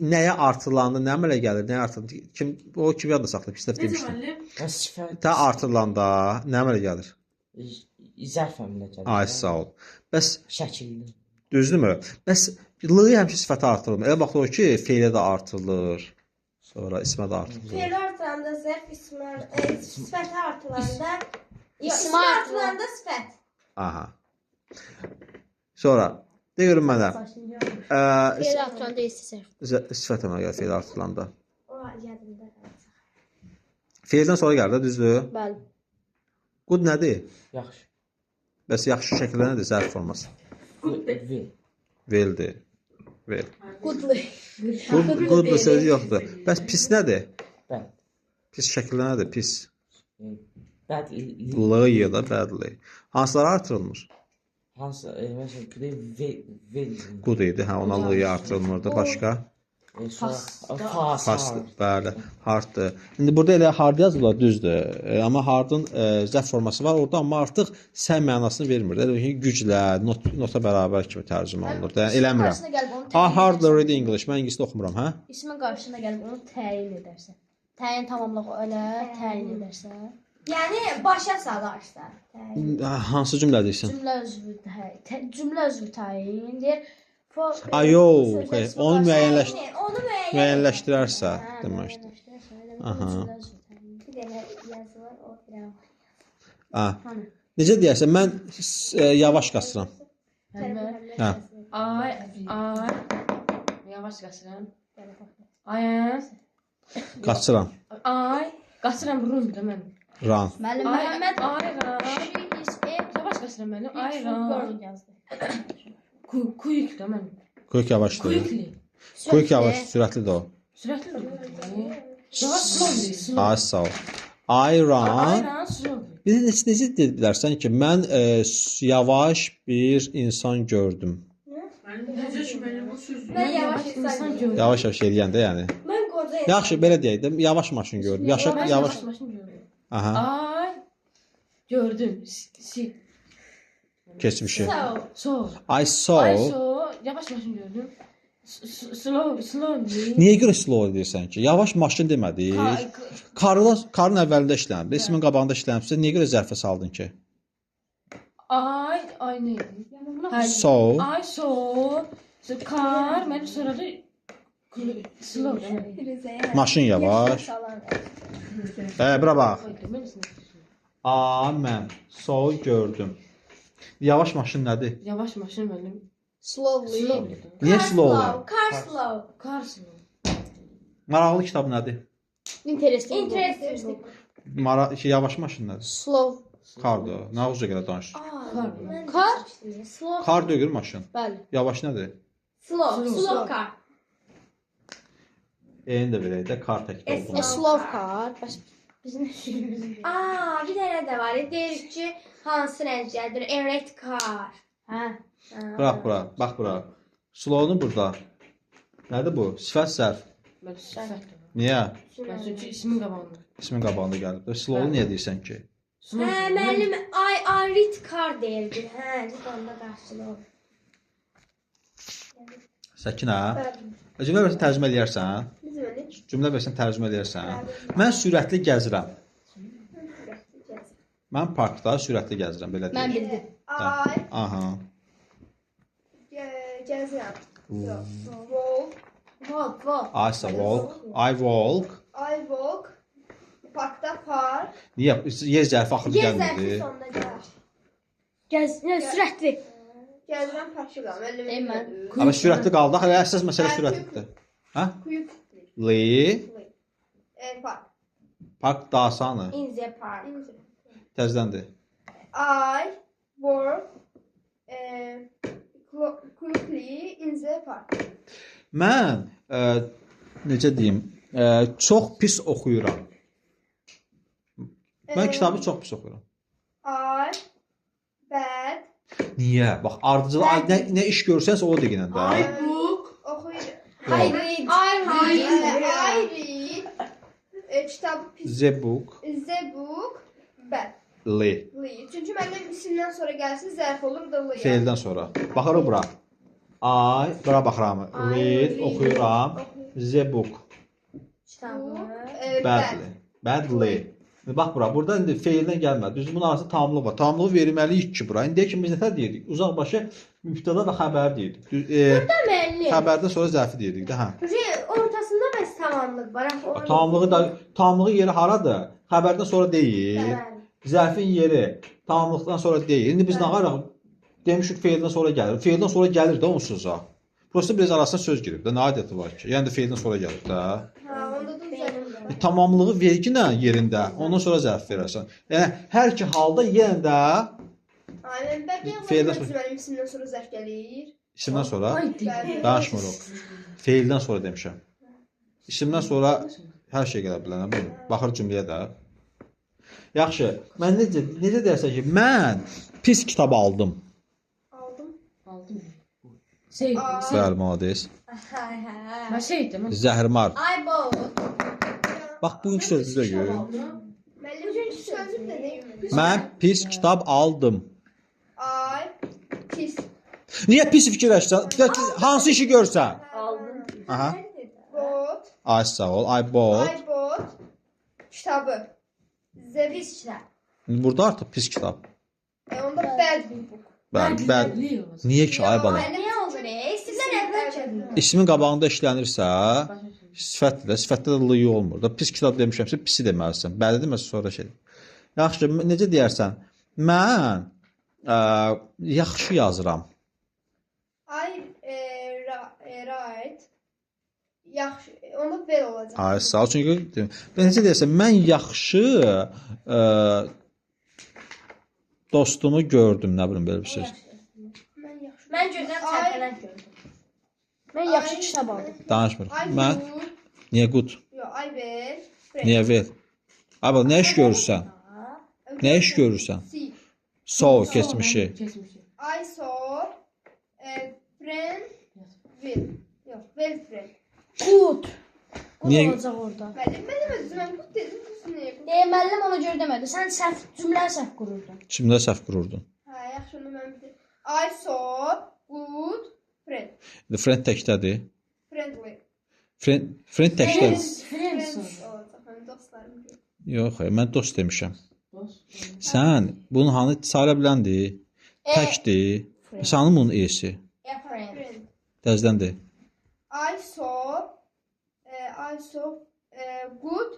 nəyə artırılanda, nə əmələ gəlir, nəyə artırılanda? Kim o kim yadda saxlayıb, heç dəfə demişdim. Sifət. Tə artırılanda nə əmələ gəlir? Zərf əmələ gəlir. Ay, sağ ol. Bəs şəkilli. Düzdürmü? Bəs L-yı həmişə sifətə artırılmır. Elə vaxt olur ki, feilə də artırılır. Sonra ismə də artırılır. Fe'l artıranda zərf, ismə, sifətə artıranda, yox, İsmə ismə artıranda sifət. Aha. Sonra de görüm mənə. Fe'l artıranda isə zərf. Sifət əmələ gəlir fe'l artırılanda. O yadımda qalacaq. Fe'ldən sonra gəlir də, düzdür? Bəli. Good nədir? Yaxşı. Bəs yaxşı şəkildə nədir zərf forması? Well. Well-dir. Well. Goodly. Good sözü yoxdur. Bəs pis nədir? Bad. Pis şəkildə nədir? Pis. Bad. L ya da badly. Hansıları artırılmır? Hansı, məsələn, well. Good idi. Hə, ona L-yı artırılmırdı. Başqa? Fast. Fast, bəli. Harddır. İndi burada elə hard yazırlar, düzdür. Amma hardın zərf forması var orada, amma artıq səy mənasını vermir. Elə ki, güclə, nota bərabər kimi tərcümə olunur. Yəni, eləmirəm. I hardly read English. Mən ingiliscə oxumuram, hə? İsmin qarşısına gəlib onu təyin edərsən. Təyin tamamlıq elə təyin edərsən. Yəni başa salarsan. Hansı cümlə deyirsən? Cümlə üzvü cümlə üzvü təyin deyir. Ay yox, xeyr, onu müəyyənləşdirərsə deməkdir. Aha. Bir dənə yazılır o filan. Necə deyərsən, mən yavaş qaçıram. Hə. Ay, ay. Yavaş qaçıram. Ay. Qaçıram. Ay, qaçıram run da mən. Run. Müəllim Məhəmməd Ay, run. Yavaş qaçıram mən. Ay, run. Quick da mən. Quick yavaşdır. Quickly. Quick yavaş, sürətlidir o. Sürətlidir. Yavaş, slowly. Ay, sağ ol. I run. I run slowly. Bir də necə deyə bilərsən ki, mən yavaş bir insan gördüm. Mən yavaş insan gördüm. Yavaş-yavaş eləyəndə yəni. Mən qoca insan. Yaxşı, belə deyək də, yavaş maşın gördüm. Yavaş maşın gördüm. Aha. Ay gördüm. Keçmişi. So. I saw. I saw. Yavaş maşın gördüm. Slow, slowly. Niyə görə slow deyirsən ki? Yavaş maşın demədik. Karın əvvəlində işlənib, ismin qabağında işlənibsə, niyə görə zərfə saldın ki? Ay, ay nə idi? So. I saw. So car, mən sonra da slow. Maşın yavaş. Bura bax. A, mən saw gördüm. Yavaş maşın nədir? Yavaş maşın mənim. Slowly. Niyə slowly? Car slow. Car slow. Maraqlı kitab nədir? Interesting. Interesting. Yavaş maşın nədir? Slow. Cardır. Nə uca görə danışır? Car? Slow. Car deyil maşın. Bəli. Yavaş nədir? Slow. Slow car. Eyni də belə də car təkdə oldu. Slow car. Bəs bizim işimiz. Aa, bir dənə də var. Deyir ki, hansı rəngdədir? Red car. Hə. Bırax bura, bax bura. Slow'nu burada. Nədir bu? Sifət sərf. Bəli, sifətdir. Niyə? Çünki ismin qabağında. İsmin qabağında gəlib. Slow'nu niyə deyirsən ki? Hə, müəllim, I red car deyirdi. Hə, onda qarşılığı olur. Səkinə. Cümlə versən tərcümə eləyərsən. Cümlə versən tərcümə eləyərsən. Mən sürətli gəzirəm. Mən parkda sürətli gəzirəm, belə deyək. Mən bildim. I Aha. gəzirəm. Walk. Walk, walk. I say walk. I walk. I walk. Parkda park. Niyə? Yer zərfi axırda Yer zərfi gəlmirdi. sonunda gəlir. Gəz, nə sürətli. Gəzirəm parkda. Müəllim. Deyim mən. Amma sürətli qaldı. Axı əsas məsələ sürətlidir. Hə? Quickly. Li. Park. Park daha asanı. In the park. Təzdəndir. I walk quickly in the park. Mən necə deyim, çox pis oxuyuram. Mən kitabı çox pis oxuyuram. I bad. Niyə? Bax, ardıcıl nə iş görsənsə o deyinən də. I book. Oxuyuram. I read. I read. I read. Kitabı pis. The book. The book bad. Li. Li. Çünki mənim isimdən sonra gəlsin zərf olur da li. Feildən sonra. Baxırıq bura. I, bura baxıram. Read, oxuyuram. The book. Kitabı. Badly. Badly. Bax bura, burada indi feildən gəlmədi. Düzdür, bunun arasında tamamlıq var. Tamamlığı verməliyik ki bura. İndiyə kimi biz nətər deyirdik? Uzaq başı mübtəda və xəbər deyirdik. Müəllim. Xəbərdən sonra zərfi deyirdik də, hə. Ortasında bəs tamamlıq var. Tamamlığı da tamamlığın yeri haradır? Xəbərdən sonra deyil. Zərfin yeri tamamlıqdan sonra deyil. İndi biz nə qaraq demişik feildən sonra gəlir. Feildən sonra gəlir də onsuz da. Prosta biraz arasına söz girib də, nə adəti var ki? Yəni də feildən sonra gəlir də. Hə, onda da zərf. Tamamlığı verginə yerində, ondan sonra zərf verərsən. Yəni hər iki halda yenə də Ay, mən bəlkə Feildən sonra- mənim isimdən sonra zərf gəlir. İsimdən sonra Bəli. danışmırıq. Feildən sonra demişəm. İsimdən sonra hər şey gələ bilər, nə bilim. Baxır cümləyə də. Yaxşı, mən necə deyərsən ki, mən pis kitab aldım. Aldım. Aldım. Şey, Bəli, malades. mən şeydim. Zəhrimar. I bought. Bax, bugünkü sözü də gör. Müəllim bugünkü sözüm də nə? Mən pis kitab aldım. I pis. Niyə pis fikirləşirsən? Hansı işi görsən? Aldım. Aha. Bought. Ay sağ ol. I bought. I bought kitabı. The Pis kitab. Burada artıq pis kitab. Onda bad book. Bəli, bəli. Niyə ki, ay bala? Niyə olur? İsimdən əvvəl gəlir. İsmin qabağında işlənirsə, sifətdir də, sifətdə də l olmur da. Pis kitab demişəmsə, pisi deməlisən. Bəli deməsə sonra şey. Yaxşı, necə deyərsən? Mən yaxşı yazıram. I write. Yaxşı. Onda well olacaq. Ay, sağ ol. Çünki necə deyərsən, mən yaxşı dostumu gördüm, nə bilim belə bir söz. Mən yaxşı. Mən gözəl çərpələn gördüm. Mən yaxşı kitab aldım. Danışmırıq. I Mən good. niyə good? Yox, I well. Niyə well? Ay bala, nə iş görürsən? Nə iş görürsən? See. Saw keçmişi. Keçmişi. I saw friend will. Yox, well friend. Good. Good Niyə- olacaq orada. Müəllim, mən demədim, mən good dedim, düz niyə? Deyə müəllim ona görə demədi. Sən səhv cümləni səhv qururdun. Cümlə səhv qururdun. Hə, yaxşı, onu mən bildim. I saw good friend. The friend təkdədir. Friendly. Friend təkdədir. Friends. Friends olacaq, mənim dostlarım görə. Yox, xeyr, mən dost demişəm. Dost. Sən bunun hanı sayıla biləndir? Təkdir. Bəs hanı bunun e-si? Friend. Friend. Təzədəndir. I saw good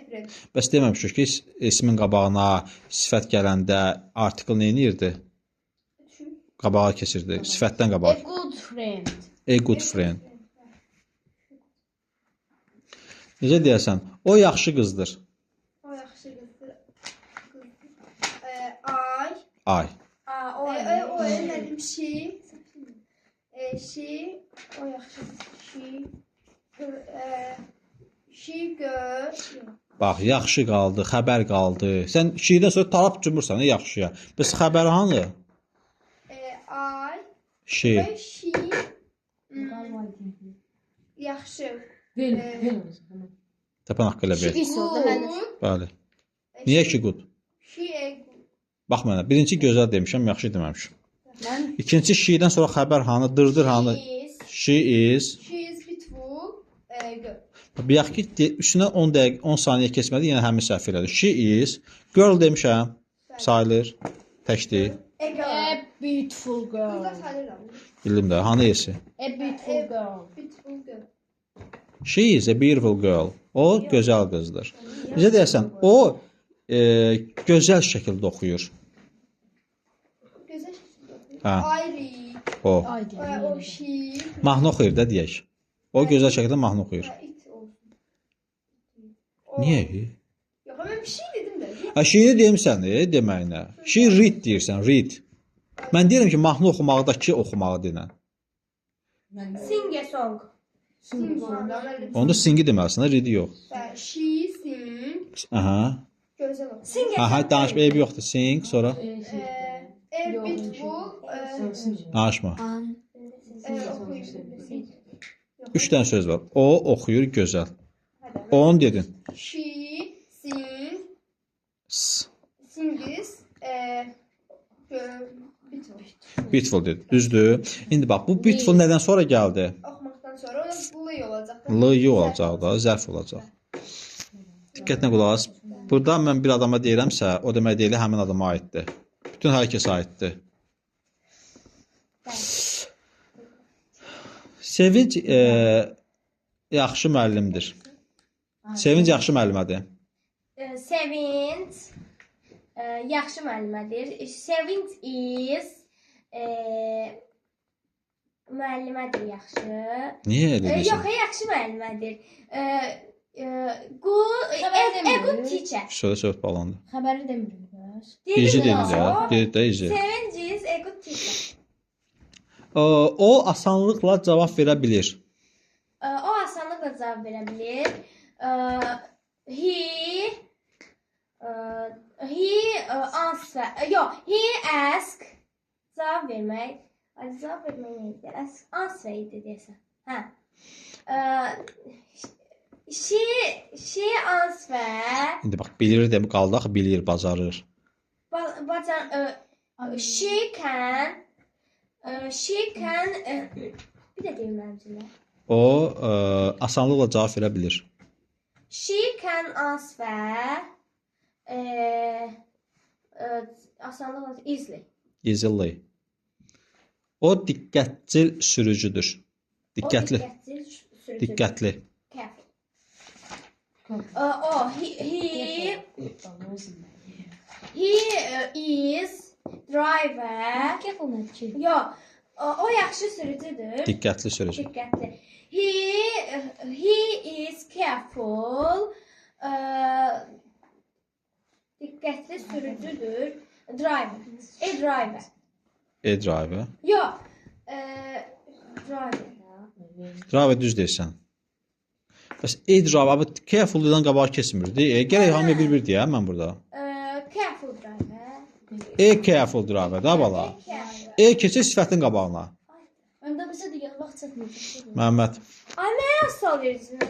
friend. Bəs deməmişik ki, ismin qabağına sifət gələndə artikel nə edirdi? Qabağa keçirdi. Sifətdən A qabağa. good friend. A good friend. Necə deyərsən? O yaxşı qızdır. O yaxşı qızdır. I Ay. A, o. O müəllim she she o yaxşı qızdır. She she girl. Bax, yaxşı qaldı, xəbər qaldı. Sən she-dən sonra taraf cumursan yaxşıya. Bəs xəbər hanı? I She. və she yaxşı. Well, well olacaq. Təpən haqqı elə bil. Pis oldu mənim. Good. Bəli. Niyə ki good? She a good. Bax mənə. Birinci gözəl demişəm, yaxşı deməmişəm. İkinci she-dən sonra xəbər hanı, dırdır hanı? She is. She is beautiful girl. Bayaq ki üstünə 10 dəqiqə, 10 saniyə keçmədi, yenə həmin səhv elədi. She is girl demişəm. Sayılır. Təkdir. A girl. A beautiful girl. Qızlar sayılır amma. Bildim də, hanı esi? A beautiful girl. Beautiful girl. She is a beautiful girl. O gözəl qızdır. Necə deyəsən, o gözəl şəkildə oxuyur. Gözəl şəkildə oxuyur. Hə. I read. O. Ay deyəm. O she. Mahnı oxuyur da deyək. O gözəl şəkildə mahnı oxuyur. Hə, it olsun. O- Niyə? Yox, mən bir şey dedim də. Ha, she-ni deyirsən, deməyinə. She read deyirsən, read. Mən deyirəm ki, mahnı oxumaqdakı oxumağı denən. Sing a song. Sing sonda müəllim. Onda sing-i deməlisən, read-i yox. Hə, she sing Aha. Gözəl oxuyur. Sing. Aha, danışma eybi yoxdur. Sing, sonra Beautiful. danışma. Oxuyur. 3 dənə söz var. O oxuyur gözəl. Onu dedin. She sing S. sings beautiful. Beautiful dedi. Düzdür. İndi bax, bu beautiful nədən sonra gəldi? Oxumaqdan sonra o da L olacaq. L y olacaq da, zərf olacaq. Diqqətlə qulaq as. Burada mən bir adama deyirəmsə, o demək deyil, həmin adama aiddir. Bütün hər kəsə aiddir. Sevinc yaxşı müəllimdir. Sevinc yaxşı müəllimədir. Sevinç yaxşı müəllimədir. Sevinç is müəllimədir yaxşı. Niyə elə Yox, deyirsən? yaxşı müəllimədir. Good, a good teacher. Sözə söhbət bağlandı. Xəbəri demirik bəs. İzi dedi də, dedi də izi. Sevinç is a good teacher. O asanlıqla cavab verə bilir. O asanlıqla cavab verə bilir. He answer. Yox, he ask cavab vermək. Ay, cavab vermək nə idi? Ask answer idi deyəsən. Hə. She answer. İndi bax, bilir demək qaldı axı, bilir, bacarır. Bacan she can bir də deyim mənim cümlə. O asanlıqla cavab verə bilir. She can answer asanlıqla easily. Easily. O diqqətcil sürücüdür. Diqqətli. O diqqətli sürücüdür. Diqqətli. Careful. He is driver. Careful nədir ki? Yox, o yaxşı sürücüdür. Diqqətli sürücü. Diqqətli. He is careful. Diqqətli sürücüdür. Driver. A driver. A driver. Yox. Driver. Driver düz deyirsən. Bəs A driver, abi careful-dan qabağa keçmirdi. Gərək hamıya bir-bir deyə mən burada. Careful driver. A careful driver da bala. Careful. E keçir sifətin qabağına. Öndə bizə də gəl vaxt çatmayacaq. Məhəmməd. Ay, mənə az sual verirsiniz.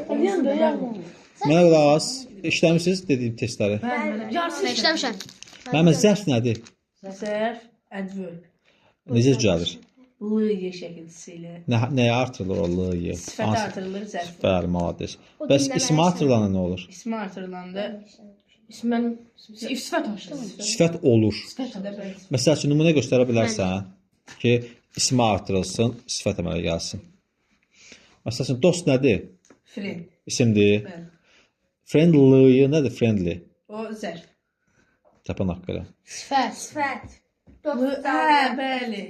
Mənə qulaq as. İşləmisiniz dediyim testləri. Yarısını işləmişəm. Məhəmməd, zərf nədir? Zərf, adverb. Necə düzəlir? L Y şəkilçisi ilə. Nəyə artırılır o L Y? Sifətə artırılır zərf. Bəli, malades. Bəs ismə artırılanda nə olur? İsmi artırılanda İsmən sifət olur. Sifət olur. Sifət olur. Məsəl üçün nümunə göstərə bilərsən ki, ismə artırılsın, sifət əmələ gəlsin. Məsəl üçün dost nədir? Friend. İsimdir. Bəli. Friendly nədir? Friendly. O zərf. Təpən haqqı elə. Sifət. Sifət. Hə, bəli.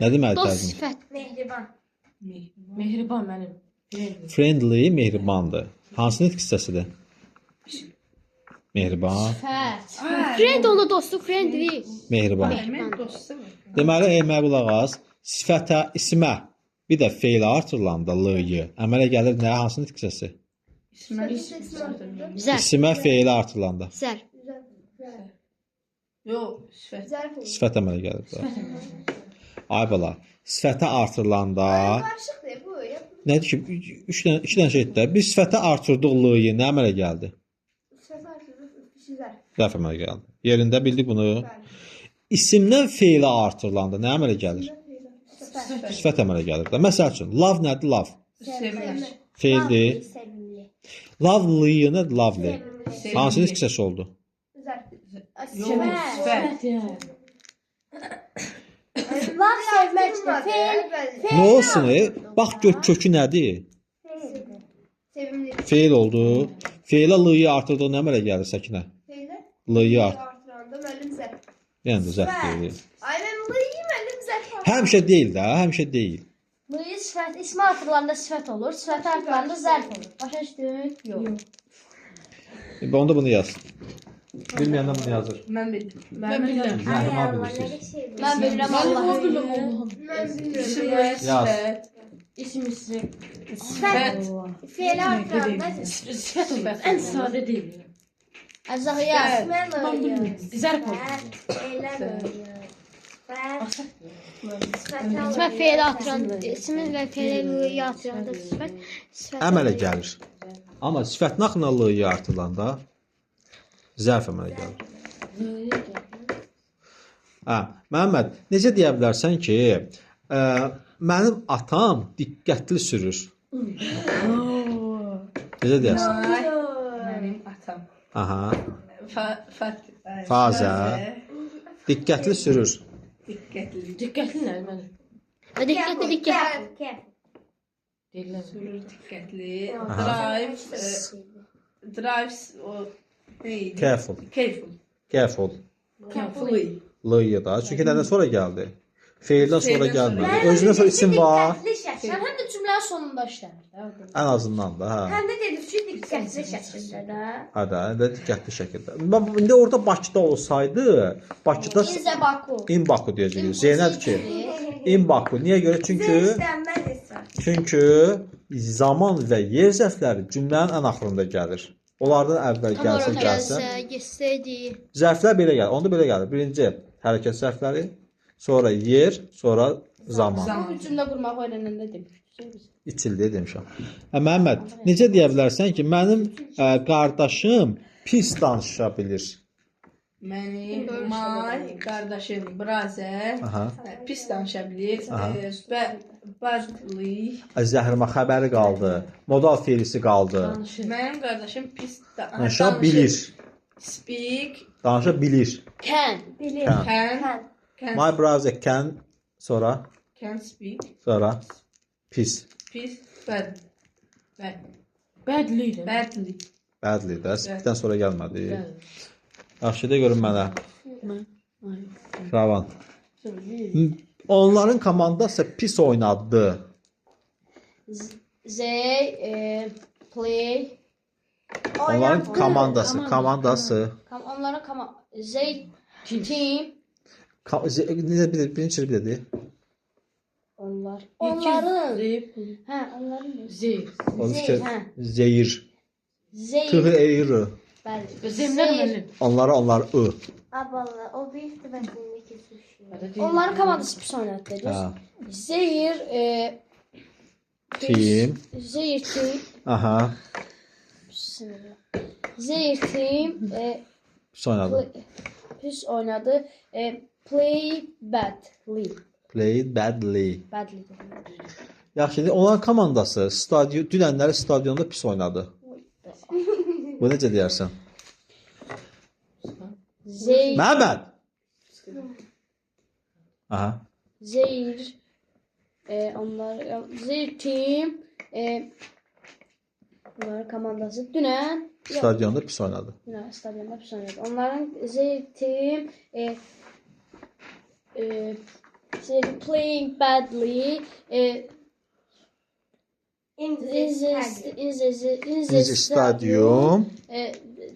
Nə deməli Dost tərcümə? sifət. Mehriban. Mehriban mənim. Friendly mehribandır. Hansı nitq hissəsidir? Mehriban. Sifət. Friend onda dostu, friendly. Mehriban. Mən dostum. Deməli, ey mənə qulaq as. Sifətə, isimə bir də feil artırılanda l y əmələ gəlir nə? Hansı nitq hissəsi? İsmə artırılır. Zərf. İsimə feil artırılanda. Zərf. Yox, sifət. Zərf olur. Sifət əmələ gəlir. Ay bala, sifətə artırılanda Qarışıqdır bu. Ya. nədir ki, üç dənə, iki dənə şeydir də. Biz sifətə artırdıq l-yi, nə əmələ gəldi? Sifətə artırılır, zərf. Zərf əmələ gəldi. Yerində bildik bunu. Bəli. İsimdən feilə artırılanda nə əmələ gəlir? Sifət. Sifət əmələ gəlir də. Məsəl üçün, love nədir? Love. Sevmək. Feildir. Sevimli. Lovely nədir? Lovely. Sevimli. Hansı nitq hissəsi oldu? Zərf. Yox, sifət. Love sevməkdir. Feil. Bəli. Nə olsun? Bax gör kökü nədir? Sevimli. Feil oldu. Feilə l-yi artırdıq nə əmələ gəlir Səkinə? Feilə L-yi art. artıranda müəllim zərf. Yəni də zərf deyil. Ay mən L-yi müəllim zərf. Həmişə deyil də, həmişə deyil. Bu sifət ismi artırılanda sifət olur, sifət artırılanda zərf olur. Başa düşdün? Yox. Onda bunu yaz. Bilməyəndə bunu yazır. Mən bildim. Mən bilirəm. Zəhrimar bilirsiniz. Mən bilirəm Allahı. Mən bilmirəm. İsim, Yaz. sifət. İsim isim. Sifət. Feil artıranda Sifət olur. Ən sadə deyil. Ərzağıya. Zərf oldu. İsmə fe'li atıran, ismin və fe'li atıranda sifət sifət Əmələ gəlir. Amma sifətin axırına L-yi artırılanda zərf əmələ gəlir. Hə, Məhəmməd, necə deyə bilərsən ki, mənim atam diqqətli sürür? Necə deyərsən? Mənim atam. Aha. Fazə. Diqqətli sürür. Diqqətli. Diqqətli nə mənim? Və diqqətli diqqətli. Deyirlər. Sürür diqqətli. Drives. Drives o nə idi? Careful. Careful. Careful. Carefully. L-yi da. Çünki nədən sonra gəldi? Feildən sonra Feildən gəlmədi. sonra. Özündən sonra isim var. Diqqətli şəkildə. Həm də cümlənin sonunda işlənir. Ən azından da, hə. Həm də dedim ki, diqqətli şəkildə də. Hə də, də diqqətli şəkildə. Bax, indi orada Bakıda olsaydı, Bakıda İnzə Baku. in Baku deyəcəkdik. Zeynəb ki, in Baku. Niyə görə? Çünki İstənməz esra. çünki zaman və yer zərfləri cümlənin ən axırında gəlir. Onlardan əvvəl gəlsə, gəlsə. Gəlsə, getsəydi. Zərflər belə gəlir. Onda belə gəlir. Birinci hərəkət zərfləri, sonra yer, sonra zaman. Bu cümlə qurmağı öyrənəndə demişdik. İçildi demişəm. Hə, Məhəmməd, necə deyə bilərsən ki, mənim qardaşım pis danışa bilir? Mənim my qardaşım brother Aha. pis danışa bilir. Aha. Badly. Zəhrima xəbəri qaldı. Modal feilisi qaldı. Danışır. Mənim qardaşım pis Danışa bilir. Speak Danışa bilir. Can. Bilir. Can. can can My brother can sonra can speak sonra pis. pis bad bad Bədli də. badly. Badly də. Speak-dən sonra gəlmədi. Yaxşı, de görüm mənə. Ravan. Onların komandası pis oynadı. They play. Onların komandası, komandası. Onların they team. Necə bir birinci bir dedi. Onlar. Onların. Hə, onların. Z. Onun fikir hə. zeyir. They. T H R. Bəli. Zemlər müəllim. Onlara onlar ı. Abala, o bir sifətində keçmiş. Onların komandası pis oynadı dediniz. Hə. Zeyir Team. Zeyir team. Aha. Bismillah. Zeyir team Pis oynadı. pis oynadı. Play badly. Played badly. Badly. Yaxşı, indi onların komandası stadion dünənləri stadionda pis oynadı. Bu necə deyərsən? Zeyir Məhəmməd. Aha. Zeyir onlar Zeyir team onların komandası dünən Stadionda pis oynadı. dünən stadionda pis oynadı. Onların Zeyir team Zeyir playing badly In in the in the in the In the stadium.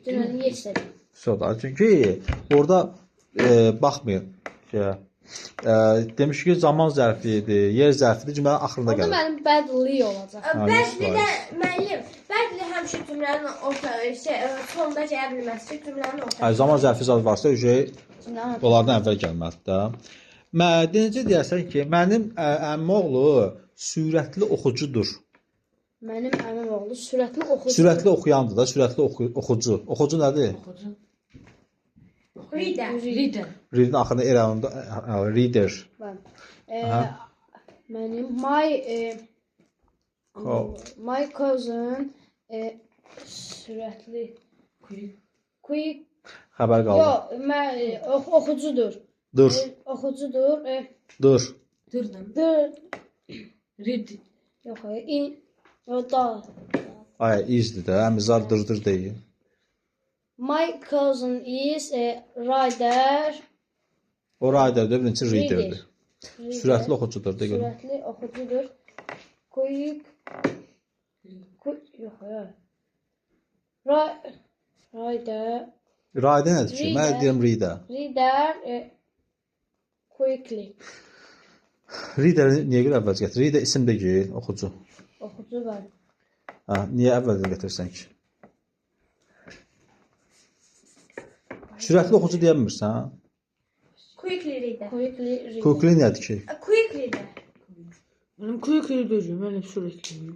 Dünən yesterday. Pis oynadı. Çünki orada baxmayın ki, demiş ki, zaman zərfi idi, yer zərfidir, cümlənin axırında Orada gəlir. mənim badly olacaq. Ha, Badly də 100%. müəllim, badly həmişə cümlənin orta şey sonda gələ bilməz ki, cümlənin orta. Hə, zaman zərfi zad varsa, uje Cümlənin onlardan əvvəl gəlməlidir də. Necə deyərsən ki, mənim əmmoğlu sürətli oxucudur. Mənim əmim oğlu sürətli oxucu. Sürətli oxuyandır da, sürətli oxucu. Oxucu nədir? Oxucu. Reader. Reader. Readin axırında er onda reader. Bəli. Aha. Mənim my my cousin sürətli quick Xəbər qaldı. Yox, mən oxucudur. Dur, Oxucudur. dur. Dur da. Dır. Read. Yox, in o da. Ay, izdir də, əmizar dır-dır deyil. My cousin is a rider. O riderdir, birinci readerdir. Reader. Sürətli oxucudur, de görüm. Sürətli oxucudur. Quick. Quick yox, yox. Rider. Rider nədir ki? Mən Reader. deyirəm reader. Reader quickly. Reader niyə görə əvvəl gətirir? Reader isim deyil, oxucu. Oxucu var. Hə, niyə əvvəldən gətirsən ki? Sürətli oxucu deyə bilmirsən? Quickly reader. Quickly reader. Quickly nədir ki? Quick reader. Mənim quickly deyəcəm, mənim sürətli.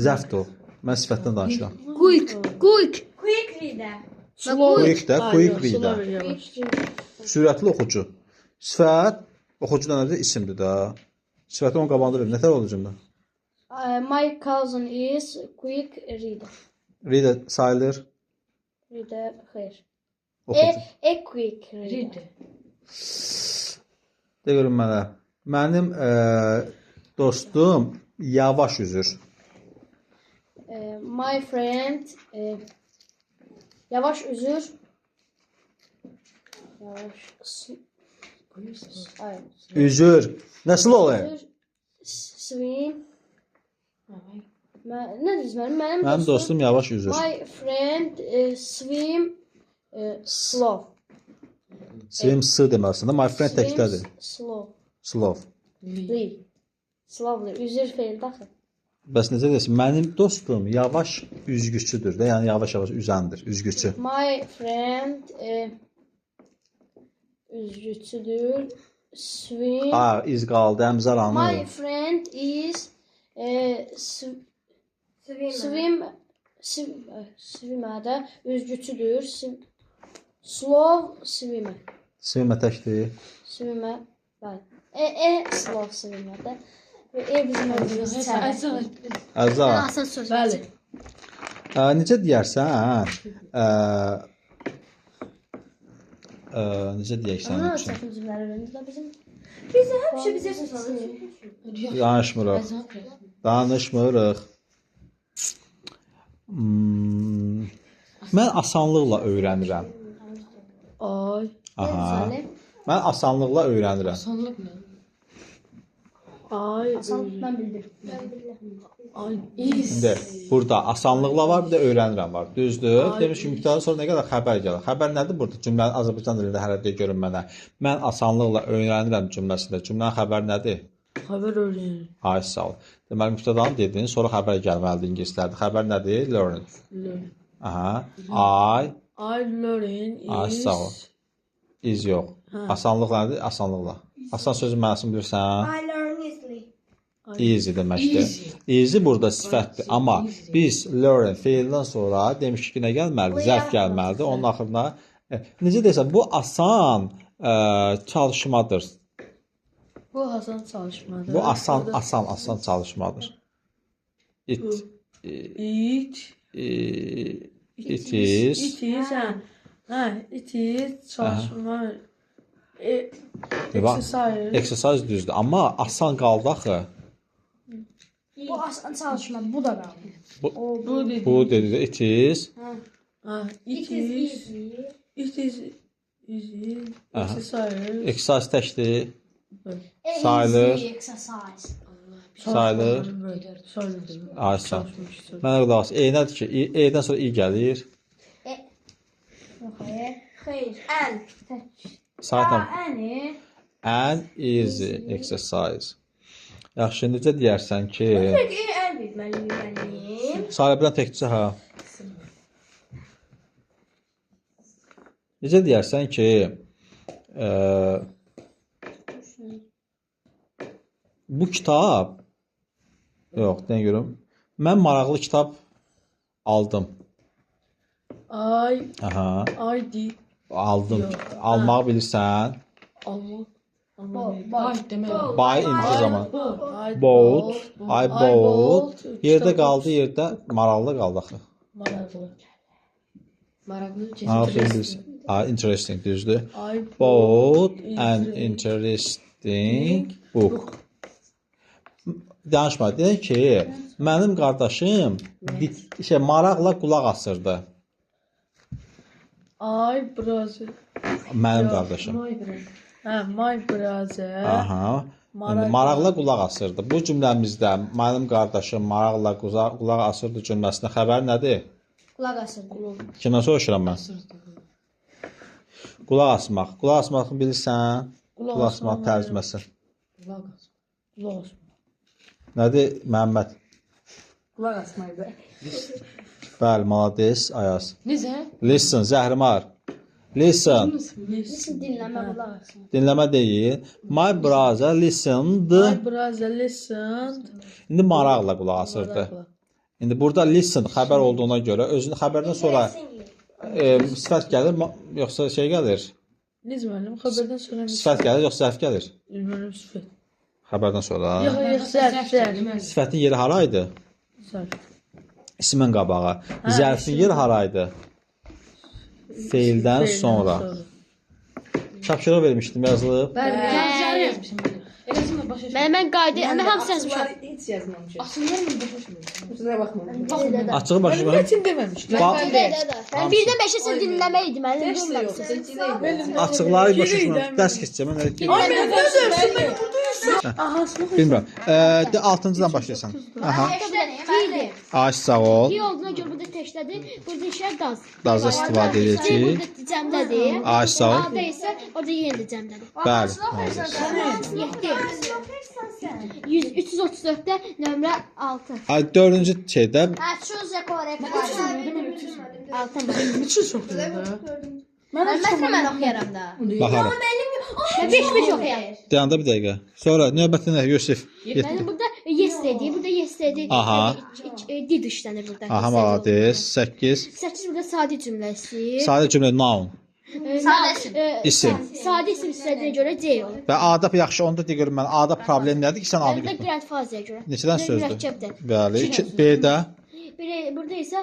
Zərfdir o. Mən sifətdən danışıram. Quick, quick. Quick reader. Slow. Quick də, quick reader. Sürətli oxucu. Sifət oxucu da nədir? İsimdir də. Sifəti onun qabağında verir. Nətər oldu cümlə? My cousin is quick reader. Reader sayılır. Reader, xeyr. Oxucu. A quick reader. De görüm mənə. Mənim dostum yavaş üzür. My friend yavaş üzür. Yavaş. Ay. Üzür. Nasıl oluyor? Üzür. Swim. Nə deyirsən mənim? Mənim, Mənim dostum yavaş üzür. My friend swim slow. Swim s deməlisən də. My friend təkdədir. Slow. Slow. Slowly. Üzür feildə axı. Bəs necə deyirsən? Mənim dostum yavaş üzgüçüdür də. Yəni yavaş-yavaş üzəndir, üzgüçü. My friend üzgüçüdür. Swim. Ha, iz qaldı, əmzər My anı. friend is swim swimmədə üzgüçüdür. Slow swimmer. Swimə təkdir. Swimmer. Bəli. Slow swimmerdə. Bizim özümüz çəvirək. Əza. Asan söz. Bəli. Necə deyərsən? Necə deyək sənin Ana üçün? çətin cümlələr öyrəndi də bizim. Bizə həmişə bizə söz alır. Danışmırıq. Danışmırıq. Mən asanlıqla öyrənirəm. Ay. Aha. Mən asanlıqla öyrənirəm. Asanlıq nə? Ay. Asan mən bildim. Ay. İndi burada asanlıqla var, bir də öyrənirəm var. Düzdür? Demiş ki, mübtədadan sonra nə qədər xəbər gəlir. Xəbər nədir burada? Cümlənin Azərbaycan dilində hələ deyə görün mənə. Mən asanlıqla öyrənirəm cümləsində. Cümlənin xəbəri nədir? Xəbər öyrənir. Ay, sağ ol. Deməli, mübtədanı dedin, sonra xəbər gəlməlidir ingilislərdə. Xəbər nədir? Learn. Learn. Aha. I learn is. Ay, sağ ol. Is yox. Asanlıqla nədir? Asanlıqla. Asan sözün mənasını bilirsən? I learn easily. Easy deməkdir. Easy burada sifətdir. Amma biz learn feildən sonra demişik ki, nə gəlməlidir? Zərf gəlməlidir. Onun axırına necə desəm, bu asan çalışmadır. Bu asan çalışmadır. Bu asan çalışmadır. It it is. It is. Hə, it is çalışma. Exercise. Exercise düzdür, amma asan qaldı axı. Bu asan çalışma, bu da qaldı. Bu dedi. Bu dedi it is. It is. It is easy. Exercise. Exercise təkdir. Sayılır. Exercise. Sayılır. Sayılır. Ay, sağ ol. Mənə qulaq as. E nədir ki? E-dən sonra i gəlir. Xeyr. Ən. Saytam. Əni. An easy exercise. Yaxşı, necə deyərsən ki? Çünki ən bilməliyim mənim. Salə bilən təkcə hə. Necə deyərsən ki, bu kitab yox, deyən görüm. Mən maraqlı kitab aldım. I Aha, I did aldım. Almağı bilirsən. almaq. Buy demək. Buy indiki zaman. I Bought. I bought. Yerdə kitab. qaldı, yerdə maraqlı qaldı axı. Maraqlı. Maraqlı Maraqlı bilirsən. Interesting düzdür. I Bought an interesting book. Danışma. Deyək ki, mənim qardaşım maraqla qulaq asırdı. I brother. Mənim qardaşım. Hə, my brother. Aha. İndi maraqla qulaq asırdı. Bu cümləmizdə mənim qardaşım maraqla qulaq asırdı cümləsində xəbər nədir? Qulaq asırdı. Kimdən soruşuram mən? Qulaq asmaq. Qulaq asmağı bilirsən? Qulaq asmaq tərcüməsi. Qulaq asmaq. Qulaq asmaq. Nədir Məhəmməd? Qulaq asmaydı. Bəli, malades, Ayaz. Necə? Listen, zəhrimar. Listen. Listen dinləmə qulaq asma. Dinləmə deyil. My brother listened. My brother listened. İndi maraqla qulaq asırdı. İndi burada listen xəbər olduğuna görə özünün xəbərdən sonra sifət gəlir, yoxsa şey gəlir? Necə müəllim? Xəbərdən sonra Sifət gəlir, yoxsa zərf gəlir? Müəllim sifət. Xəbərdən sonra. Yox, yox, zərf, zərf. Sifətin yeri hara idi? Zərf. İsmin qabağı. Zərfin yeri hara idi? Feildən sonra. Tapşırıq vermişdim, yazılıb. Bəli, yarı yazmışam. Eləsin də başa düşmürəm. Mən qayda, mən hamısını yazmışam. Heç yazmamışam. Açınlar mı başa düşmürəm? Üzünə baxmamışam. Açığı başa Müəllim heç deməmişdim. Mən birdən beşə sən dinləmə idi, mənim Dərs də yox. bilmirəm. Açıqları başa düşmürəm. Dərs keçəcəm. Mən elə ki. Ay mən nə dərsin? Mən buradayım. Aha, Bilmirəm. De 6-cıdan başlayasan. Aha. T-dir. Ay sağ ol. T olduğuna görə burada təkdədir. Burada isə daz. Dazda istifadə edirik C ki. burada cəmdədir. Ay sağ ol. A-da isə orada yenə də cəmdədir. Bəli. 7. 334-də nömrə 6. Ay 4-cü şeydə Hə, choose correct. 6. Niçin soxdun da? Mən məsələn mən oxuyaram da. baxarıq. Mən 5-5 oxuyaram. Dayanda bir dəqiqə. Sonra növbəti nə? Yusif. Mənim 7. burada yes dedi, burada yes dedi. Aha. Did işlənir burada. Aha, malades. 8. 8 burada sadə cümləsi. Sadə cümlə noun. Sadə isim. İsim. Sadə isim istədiyinə görə C olur. Və A-da yaxşı, onu da deyirəm mən. A-da problem nədir ki, sən A-nı Burada götürmə. qirət fazaya görə. Neçədən sözdür? Mürəkkəbdir. Bəli. 2 B-də Burada isə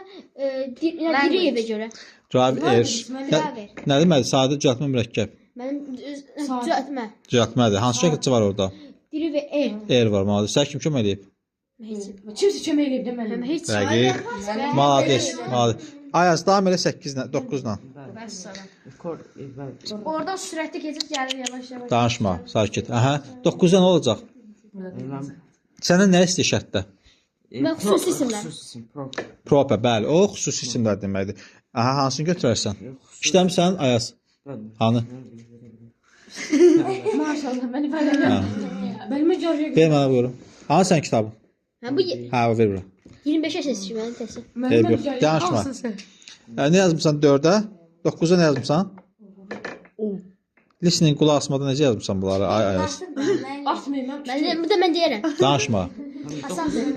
diriyevə görə. drive air. Nə deməli? Sadə düzəltmə mürəkkəb. Mənim düzəltmə. Düzəltmədir. Hansı şəkilçi var orada? Diri və R. R var, malades. Sən kim kömək eləyib? Heç. Kimsə kömək eləyib də mənə. Heç. Dəqiq. Malades. Malades. Ayaz, davam elə 8-lə, 9-la. Bəli. Oradan sürətli keçib gəlir yavaş yavaş. Danışma, sakit. Aha, 9-da nə olacaq? Mən Səndən nə istəyir şərtdə? Mən xüsusi isimlər. Xüsusi isim. Proper. Proper, bəli. O xüsusi isimlər deməkdir. Aha, hansını götürərsən? İşləmisən, Ayaz? Bəli. Hanı? Maşallah, məni ifadə edirəm. Müəllimə görə. Ver mənə buyurun. Hanı sənin kitabın? Mən bu Hə, ver bura. 25-ə seçim mənim təsi. Eyb yox. Danışma. Nə yazmısan 4-ə? 9-a nə yazmısan? Listening qulaq asmada necə yazmısan bunları? Ay Ayaz. Artmayın, mən Mən bu da mən deyərəm. Danışma. Asandır.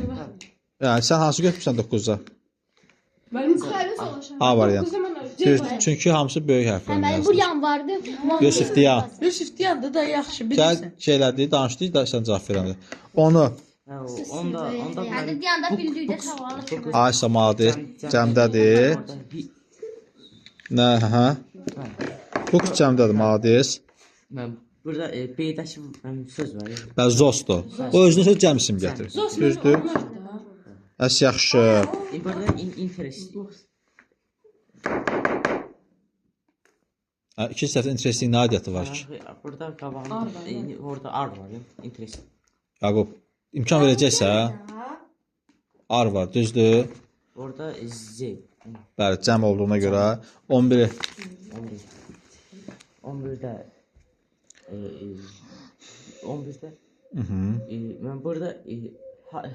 Yəni sən hansı götürmüsən 9-a? Müəllim A variantı. C Düz, variantı. çünki hamısı böyük Hə, hərflərlə mənim yazılır. bu yan vardı. Yusif Diyan. Yusif deyəndə də yaxşı Gəl bilirsən. şeylədi, danışdı da sən cavab verəndə. Onu Hə, onda Hə, deyəndə bildikdə sağ Aysa malades cəmdədir. Nə, hə? Bu cəmdədir malades. Mən burada B-dəki söz var. Bəs zosdur. O özünə söz cəm isim gətirir. Düzdür? Əs yaxşı. Burada interest. Hə, İkinci səhvdə interesting nə aidiyyatı var ki? Burada qabağında orada R var, interest. Yaqub, imkan verəcəksə R var, düzdür? Orada Z. Bəli, cəm olduğuna görə 11-i 11. 11-də 11-də mən burada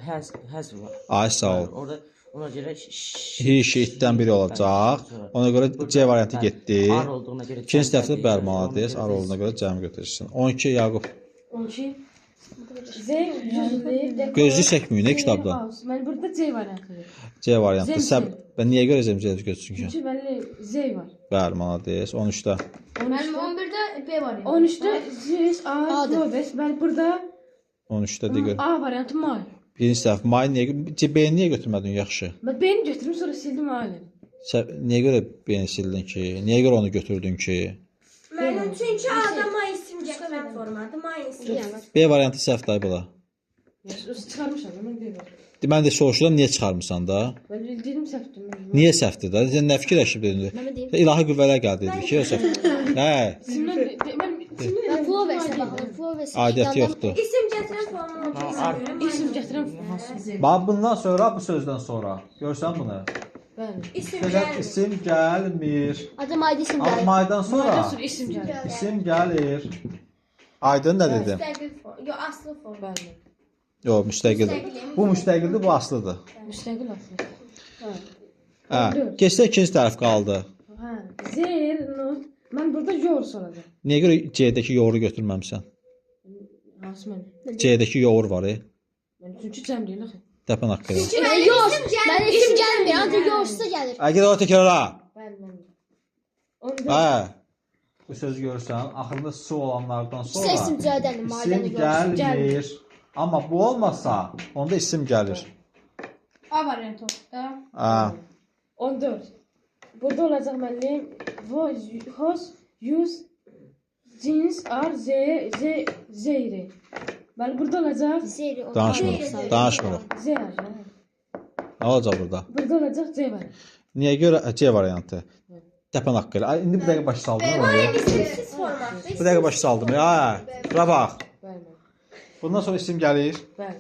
has var. Ay sağ ol. Orada ona görə He, she, it-dən biri olacaq. Ona görə C variantı getdi. R olduğuna görə İkinci dəfə bəli, malades. R olduğuna görə cəm götürürsün. 12 Yaqub. 12. Z 100-dür. Gözlük çəkməyin nə kitabdan. Mən burada C variantıdır. C variantı. Zem, Səb və niyə görə zem C götürsün ki? Çünki bəli Z var. Bəli, malades. 13-də. Mənim 11-də B var. 13-də Z, A, Flores. Bəli burada 13-də də gör. A variantı my. Birinci səhv. May niyə C B-ni niyə götürmədin yaxşı? Mən B-ni götürdüm sonra sildim A ilə. Sən niyə görə B-ni sildin ki? Niyə görə onu götürdün ki? Mənim çünki adama isim gətirən formadır. May isim. B variantı səhv dayı bu da. Çıxarmışam mən B var. Mən də soruşuram niyə çıxarmısan da? Mən dedim səhvdir. Niyə səhvdir da? Sən nə fikirləşib dedin? Mənə deyim. İlahi qüvvələr gəldi dedi ki, o səhv. Hə, İsimdən mən Mən Flowers-ə baxıram. Flowers aidiyyəti yoxdur. İsim gətirən formadır. İsim gətirən Bax bundan sonra, bu sözdən sonra. Görsən bunu? Bəli. İsim Belə gəlmir. isim gəlmir. Adam aid isim Amma gəlir. maydan sonra Sonra isim gəlir. isim gəlir. Aydın nə dedim? Müstəqil form. Yox, aslı form. Bəli. Yox, müstəqildir. Bu müstəqildir, bu aslıdır. Müstəqil aslı. Hə, keçsə ikinci tərəf qaldı. Hə. Z, not, Mən burada yours olacaq. Niyə görə C-dəki yoğuru götürməmisən? Hansı mən? C-dəki yoğur var, Mən çünki cəm deyil axı. Təpən haqqı. Yours. Mənim isim gəlmir, ancaq yoursa gəlir. Ay, get o təkrara. Bəli, mənim. 14. Hə. Bu sözü görürsən, axırında su olanlardan sonra İsə isim cədəndir, isim maydəni görürsən. gəlmir. Amma bu olmasa, onda isim gəlir. A variantı oldu da. Hə. 14. Burada olacaq müəllim. Was, use, jeans are Z, Z, Zeyri. Bəli, burada olacaq Zeri. Danışmırıq. Danışmırıq. Z var. Nə olacaq burada? Burada olacaq C var. Niyə görə C variantı? Təpən haqqı. Ay, indi bir dəqiqə baş saldım. İsimsiz formatda. Bir dəqiqə baş saldım. Hə. Bura bax. Bəli. Bundan sonra isim gəlir. Bəli.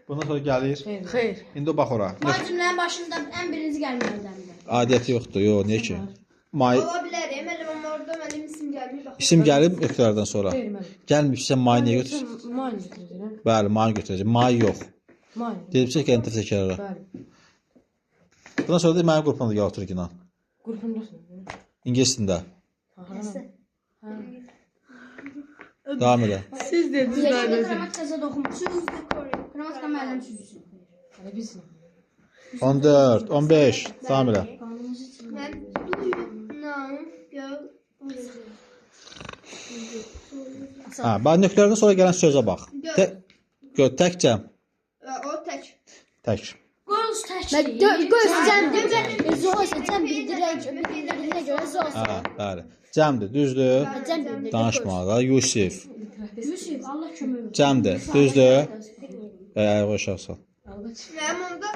Bundan sonra gəlir. Xeyr. Xeyr. İndi bax ora. Ma cümlənin başında ən birinci gəlməlidir əmdə. Adiyyəti yoxdur. Yox, niyə ki? May Ola bilər, müəllim, amma orada mənim isim gəlmir. Bax. isim gəlib nöqtələrdən sonra. Xeyr müəllim. Gəlməyibsə may niyə götürürsən? May götürəcəm. Bəli, may götürəcək. May yox. May. Deyibsə gəlin təkrar. Bəli. Bundan sonra da mənim qrupumda gəl otur inan. Qrupundasın. İngilis dilində. Aha. Davam elə. Siz dediniz mən özüm. Qrammatikasına toxunmusunuz. Qrammatika müəllim süzüsün. Hələ bilsin. 14, 15. Davam elə. Mən do you know go Hə, bax nöqtələrdən sonra gələn sözə bax. Gör təkcə. O tək. Tək. Goals tək. Mən göz cəmdir. Zosa cəm bildirən bildirdiyinə görə zosa. Hə, bəli. Cəmdir, düzdür? Cəm bildirir. Danışma da Yusif. Yusif, Allah kömək olsun. Cəmdir, düzdür? Ayağı aşağı sal. Mənim onda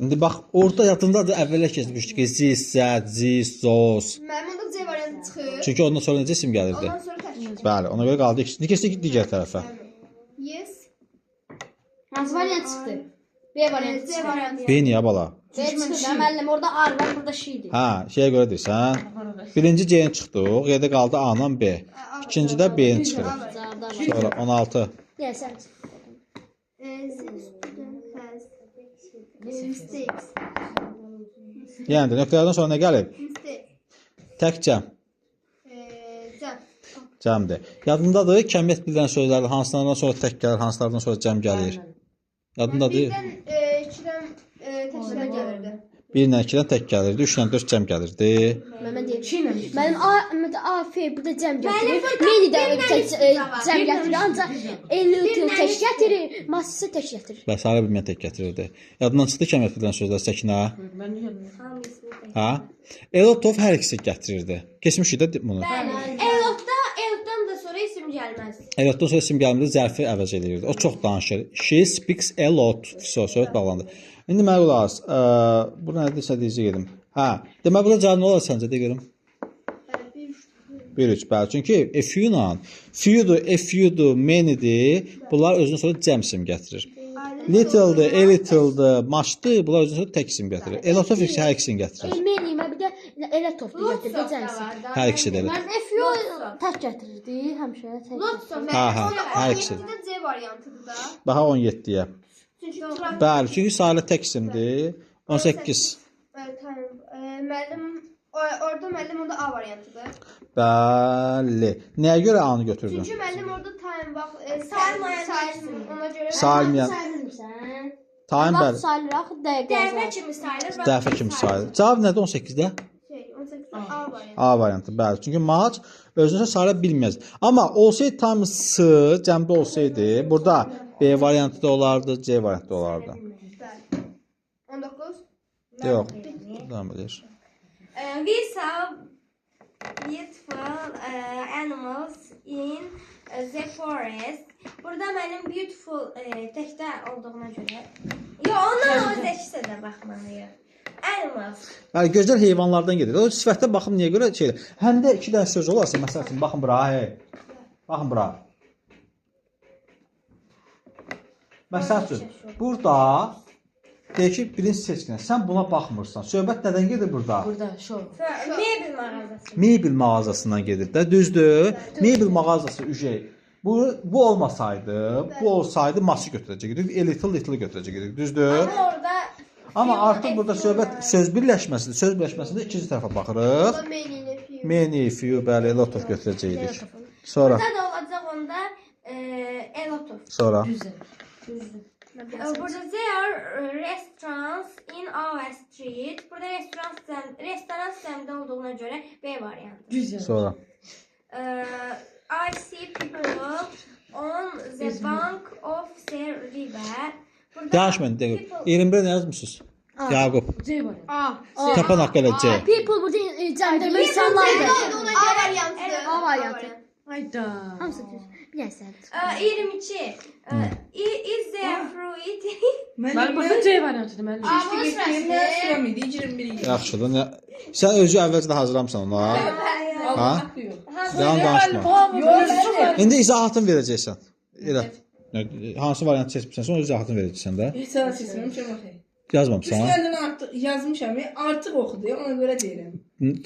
İndi bax orada yadındadır əvvələ keçmişdik ki, zis, zət, zis, zos. mənim onda C variantı çıxır. Çünki ondan sonra necə isim gəlirdi? Ondan sonra tək. Bəli, ona görə qaldı ikisi. Keçdik digər tərəfə. Yes. Hansı variant çıxdı? B variantı C çıxdı. variantı. B niyə bala? B çıxdı da müəllim, orada R var, burada Ş idi. Hə, şeyə görə deyirsən. Birinci C-ni çıxdıq, yerdə qaldı A-la B. İkincidə B-ni çıxırıq. Sonra 16. Niyə sən? The student has mistakes. Yəni də nöqtələrdən sonra nə gəlib? Mistake. Tək cəm. Cəm. Cəmdir. Yadındadır kəmiyyət bildirən sözlərdə hansılardan sonra tək gəlir, hansılardan sonra cəm gəlir. Yadındadır. Birdən ikidən təkdən gəlirdi. 1 ilə 2-dən tək gəlirdi, 3 ilə 4 cəm gəlirdi. Mən deyim. Mənim A, A, F burada cəm gətirir. Meni də tək cəm gətirir. Ancaq L tək gətirir, Masisi tək gətirir. Və sarı bilməyən tək gətirirdi. Yadından çıxdı kəmiyyət bildirən sözlər Səkinə. Mən yadımda. Hə? Elotov hər ikisi gətirirdi. Keçmişik də bunu. Elotdan da sonra isim gəlməz. Elotdan sonra isim gəlmədi, zərfi əvəz eləyirdi. O çox danışır. She speaks a lot. Söhbət bağlandı. İndi mənə qulaq as. Bura nə desə deyəcək gedim. Hə, demək burada cavab nə olar səncə de görüm? 1-3, bəli. Çünki a few-la few-dur, a few-dur, many-dir. Bunlar özündən sonra cəm isim gətirir. Little-dır, a little-dır, much-dır. Bunlar özündən sonra tək isim gətirir. A lot of isə hər ikisini gətirir. Meni mən bir də elə toplu gətirir, cəm isim. Hər ikisi də elə. Mən F tək gətirirdi, həmişə tək. Lots of. Hə, hə, hər ikisi. 17-də C variantıdır da. Baxa 17-yə. Çünki Bəli, çünki sayılı tək isimdir. 18. Müəllim orada müəllim onda A variantıdır. Bəli. Nəyə görə A-nı götürdün? Çünki müəllim orada time vaxt Sayılmayan ona görə Sayılmayan. Sayılmırsan. Time Vaxt bəli. sayılır axı dəqiqə. Dəfə kimi sayılır. vaxt Dəfə kimi sayılır. Cavab nədir 18-də? şey 18-də A variantı. A variantı, bəli. Çünki much özünə sayıla bilməz. Amma olsaydı tam S cəmdə olsaydı, burada B variantı da olardı, C variantı da olardı. Bəli. 19. Yox. Davam edir. We saw beautiful animals in the forest. Burada mənim beautiful təkdə olduğuna görə. Yox, ondan o təksə də baxmalıyıq. Animals. Bəli, gözəl heyvanlardan gedir. O sifətə baxım niyə görə şeydir. Həm də iki dənə söz olarsa, məsəl üçün baxın bura, hey. Baxın bura. Məsəl üçün burada deyək ki, birinci seçkinə sən buna baxmırsan. Söhbət nədən gedir burada? Burada şov. Mebel mağazası. Mebel mağazasından gedir də, düzdür? Mebel mağazası ücey. Bu olmasaydı, bu olsaydı maşı götürəcəkdik. A little little götürəcəkdik, düzdür? Amma orada Amma artıq burada söhbət söz birləşməsidir. Söz birləşməsində ikinci tərəfə baxırıq. Orada many ilə few. Many, few, bəli, a lot of götürəcəkdik. Sonra, Burada da olacaq onda a lot of. sonra. Burada there are restaurants in our street. Burada restoran cəmdə olduğuna görə B variantı. Düz yazdım. Sonra. I see people on the bank of the river. Burada Danışmayın, dəqiq. 21 nə yazmısınız? Yaqub. C variantı. A. Tapan haqqı elə C. People burada cəmdə insanlardır. A variantıdır. A variantı. Hayda. Hamısı düz. Bir dənə səhv. 22. Is there fruit? Mənim burada C variantıdır mənim. Getdiyim nə sürəm idi? 21 idi. Yaxşıdır. Nə... Sən özü əvvəlcədən hazırlamısan ona. Ha? Allah haqqı yox. Yalan danışma. Yox, mənim. İndi izahatını verəcəksən. Elə. Hansı variantı seçmisən, sonra izahatını verəcəksən də. Heç sənə seçməmişəm axı. Yazmamısan. Üç dənədən artıq yazmışam, artıq oxudu, ona görə deyirəm.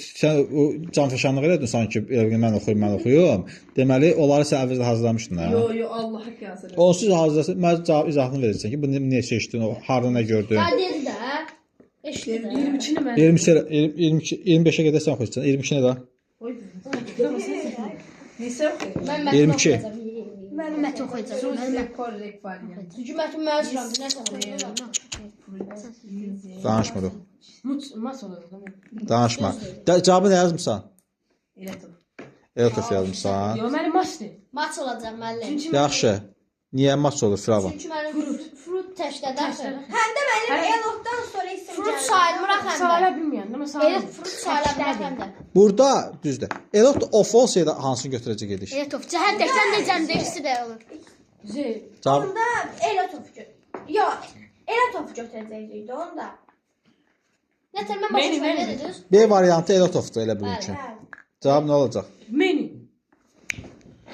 Sən o canfəşanlıq elədin sanki elə bil mən oxuyum, mən oxuyum. Deməli, onları sən əvvəlcədən hazırlamışdın ha. Yo, yo, Allah haqqı hazırlamışam. Onsuz hazırlasan, mən cavab izahatını verəcəksən ki, bunu niyə seçdin, o harda nə gördün. Ya dedi də. Eşitdi də. 22-ni mən. 22, 22, 25-ə qədər sən oxuyursan. 22 nə də? Neçə oxuyur? Mən mətn 22. oxuyacağam. Mən mətn oxuyacağam. Suzy correct variant. Çünki mətn mənə sürəmdir. Nəsə oxuyacağam. Danışmırıq. Mas olacaq. Danışma. Cavabı nə yazmısan? Elə Eltof yazmısan. Yox, mənim masdır. Maç olacaq müəllim. Çünki Yaxşı. Niyə maç olur Firavan? Çünki mənim fruit təşlədə. Həm də mənim a lotdan sonra isim Fruit gəldi. sayılmır axı həm də. Sayıla bilməyəm, amma Elə sayıla. fruit sayıla bilər həm də. Burada düzdür. A lot of olsaydı hansını götürəcək idik? A lot of. Həm təkdən də cəmdə ikisi də olur. Z. Cavab Onda a lot of Yox, a lot of götürəcəkdik də onda. Nətər mən başa Məni, düşmürəm, məni. nə dediniz? B variantı a lot ofdur elə bugünkü. Cavab nə olacaq? Many.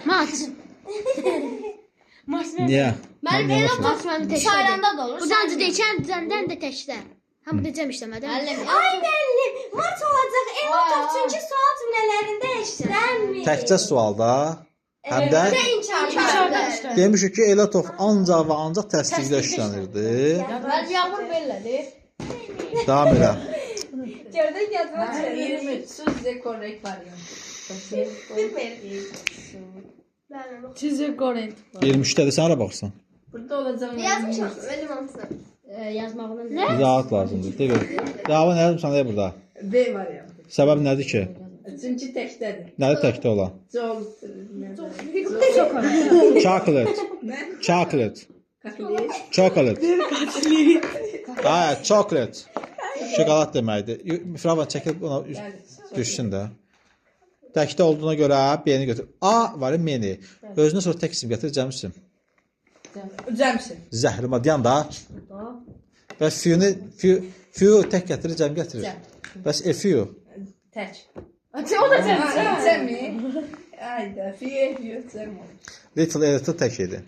Maç. Mas nə? Niyə? Mənim Niyə elə maç olur? Maç mənim təkdə. Sayılanda da olur. Buradan da deyəcəm, cəmdən də təkdə. Həm burada cəm işləmədi. Müəllim. Ay müəllim, maç olacaq a lot of çünki sual cümlələrində işlənmir. Təkcə sualda həm də İnşallah işlənir. demişik ki, a lot of ancaq və ancaq təsdiqdə işlənirdi. Mənim yağmur belədir. Davam elə. Gördün yadıma Mənim düşür. 23 Suzy correct variant. Çizir correct. 23-dədir, sən hara baxırsan? Burada olacaq mənim. Yazmışam. Mənim hamısını. Yazmağından. Nə? İzahat lazımdır. De gör. Cavabı nə yazmısan deyə burada? B variantı. Səbəb nədir ki? Çünki təkdədir. Nədir təkdə olan? Col. Chocolate. Nə? Chocolate. Kaklet. Chocolate. Ha, chocolate. Şokolad deməkdir. Firavan çəkil ona düşsün də. Təkdə olduğuna görə B-ni götür. A var, many. Özünə sonra tək isim gətir, cəm isim. Cəmsin. Zəhrima deyən da. Bəs few-ni few tək gətirir, cəm gətirir. Bəs a few. Tək. O da cəm. Cəmi. Ayda, fiye fiye cəm olur. Little a little tək idi.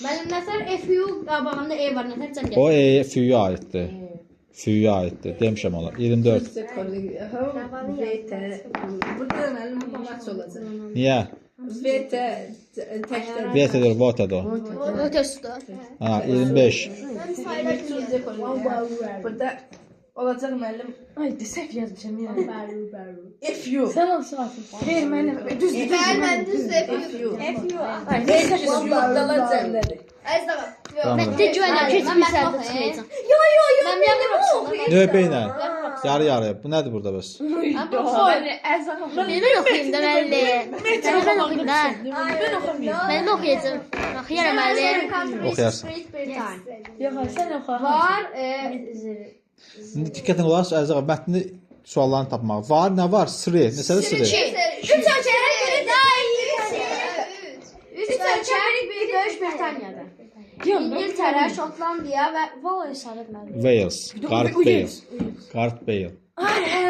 Mənim nətər FU qabağında E var, nətər cəm O gətirir. e few-yə aiddir. Few-yə aiddir. Demişəm ona. 24. Suzy correct. V T. Burada da mənim maç olacaq. Niyə? V T təkdədir. V T-dir, V-dir o. Ötəsdir. Ha, 25. Suzy correct. Burada olacaq müəllim Ay, səhv yazmışam ya. F U. Sən al sualsın. Xeyr, mənim. Düzdür, düzdür. Bəli, mən düzdür. F U. F U. Ay, V T yurdalar cəmdədir. Əziz ağa. Tamam. Mətdə güvənirəm ki, heç bir səhv çıxmayacaq. Yo yo yo. Mən yağmur oxuyum. Növbə ilə. Yarı-yarı. Bu nədir burada bəs? Mən oxuyum da müəllim. Mən oxuyum da. Mən oxumayım. Mən oxuyacağam. Oxuyaram müəllim. Oxuyarsan. Great Britain. Yox, sən oxu. Var, İndi diqqətlə qulaq as, Əziz ağa, mətni suallarını tapmaq. Var, nə var? Sri. Neçədir sri? Üç ölkənin biri daha iyi. Üç ölkə, biri Böyük Britaniyada. İngiltərə, Şotlandiya və Wales sarı müəllim. Wales. Gareth Bale. Gareth Bale. Ay, hə,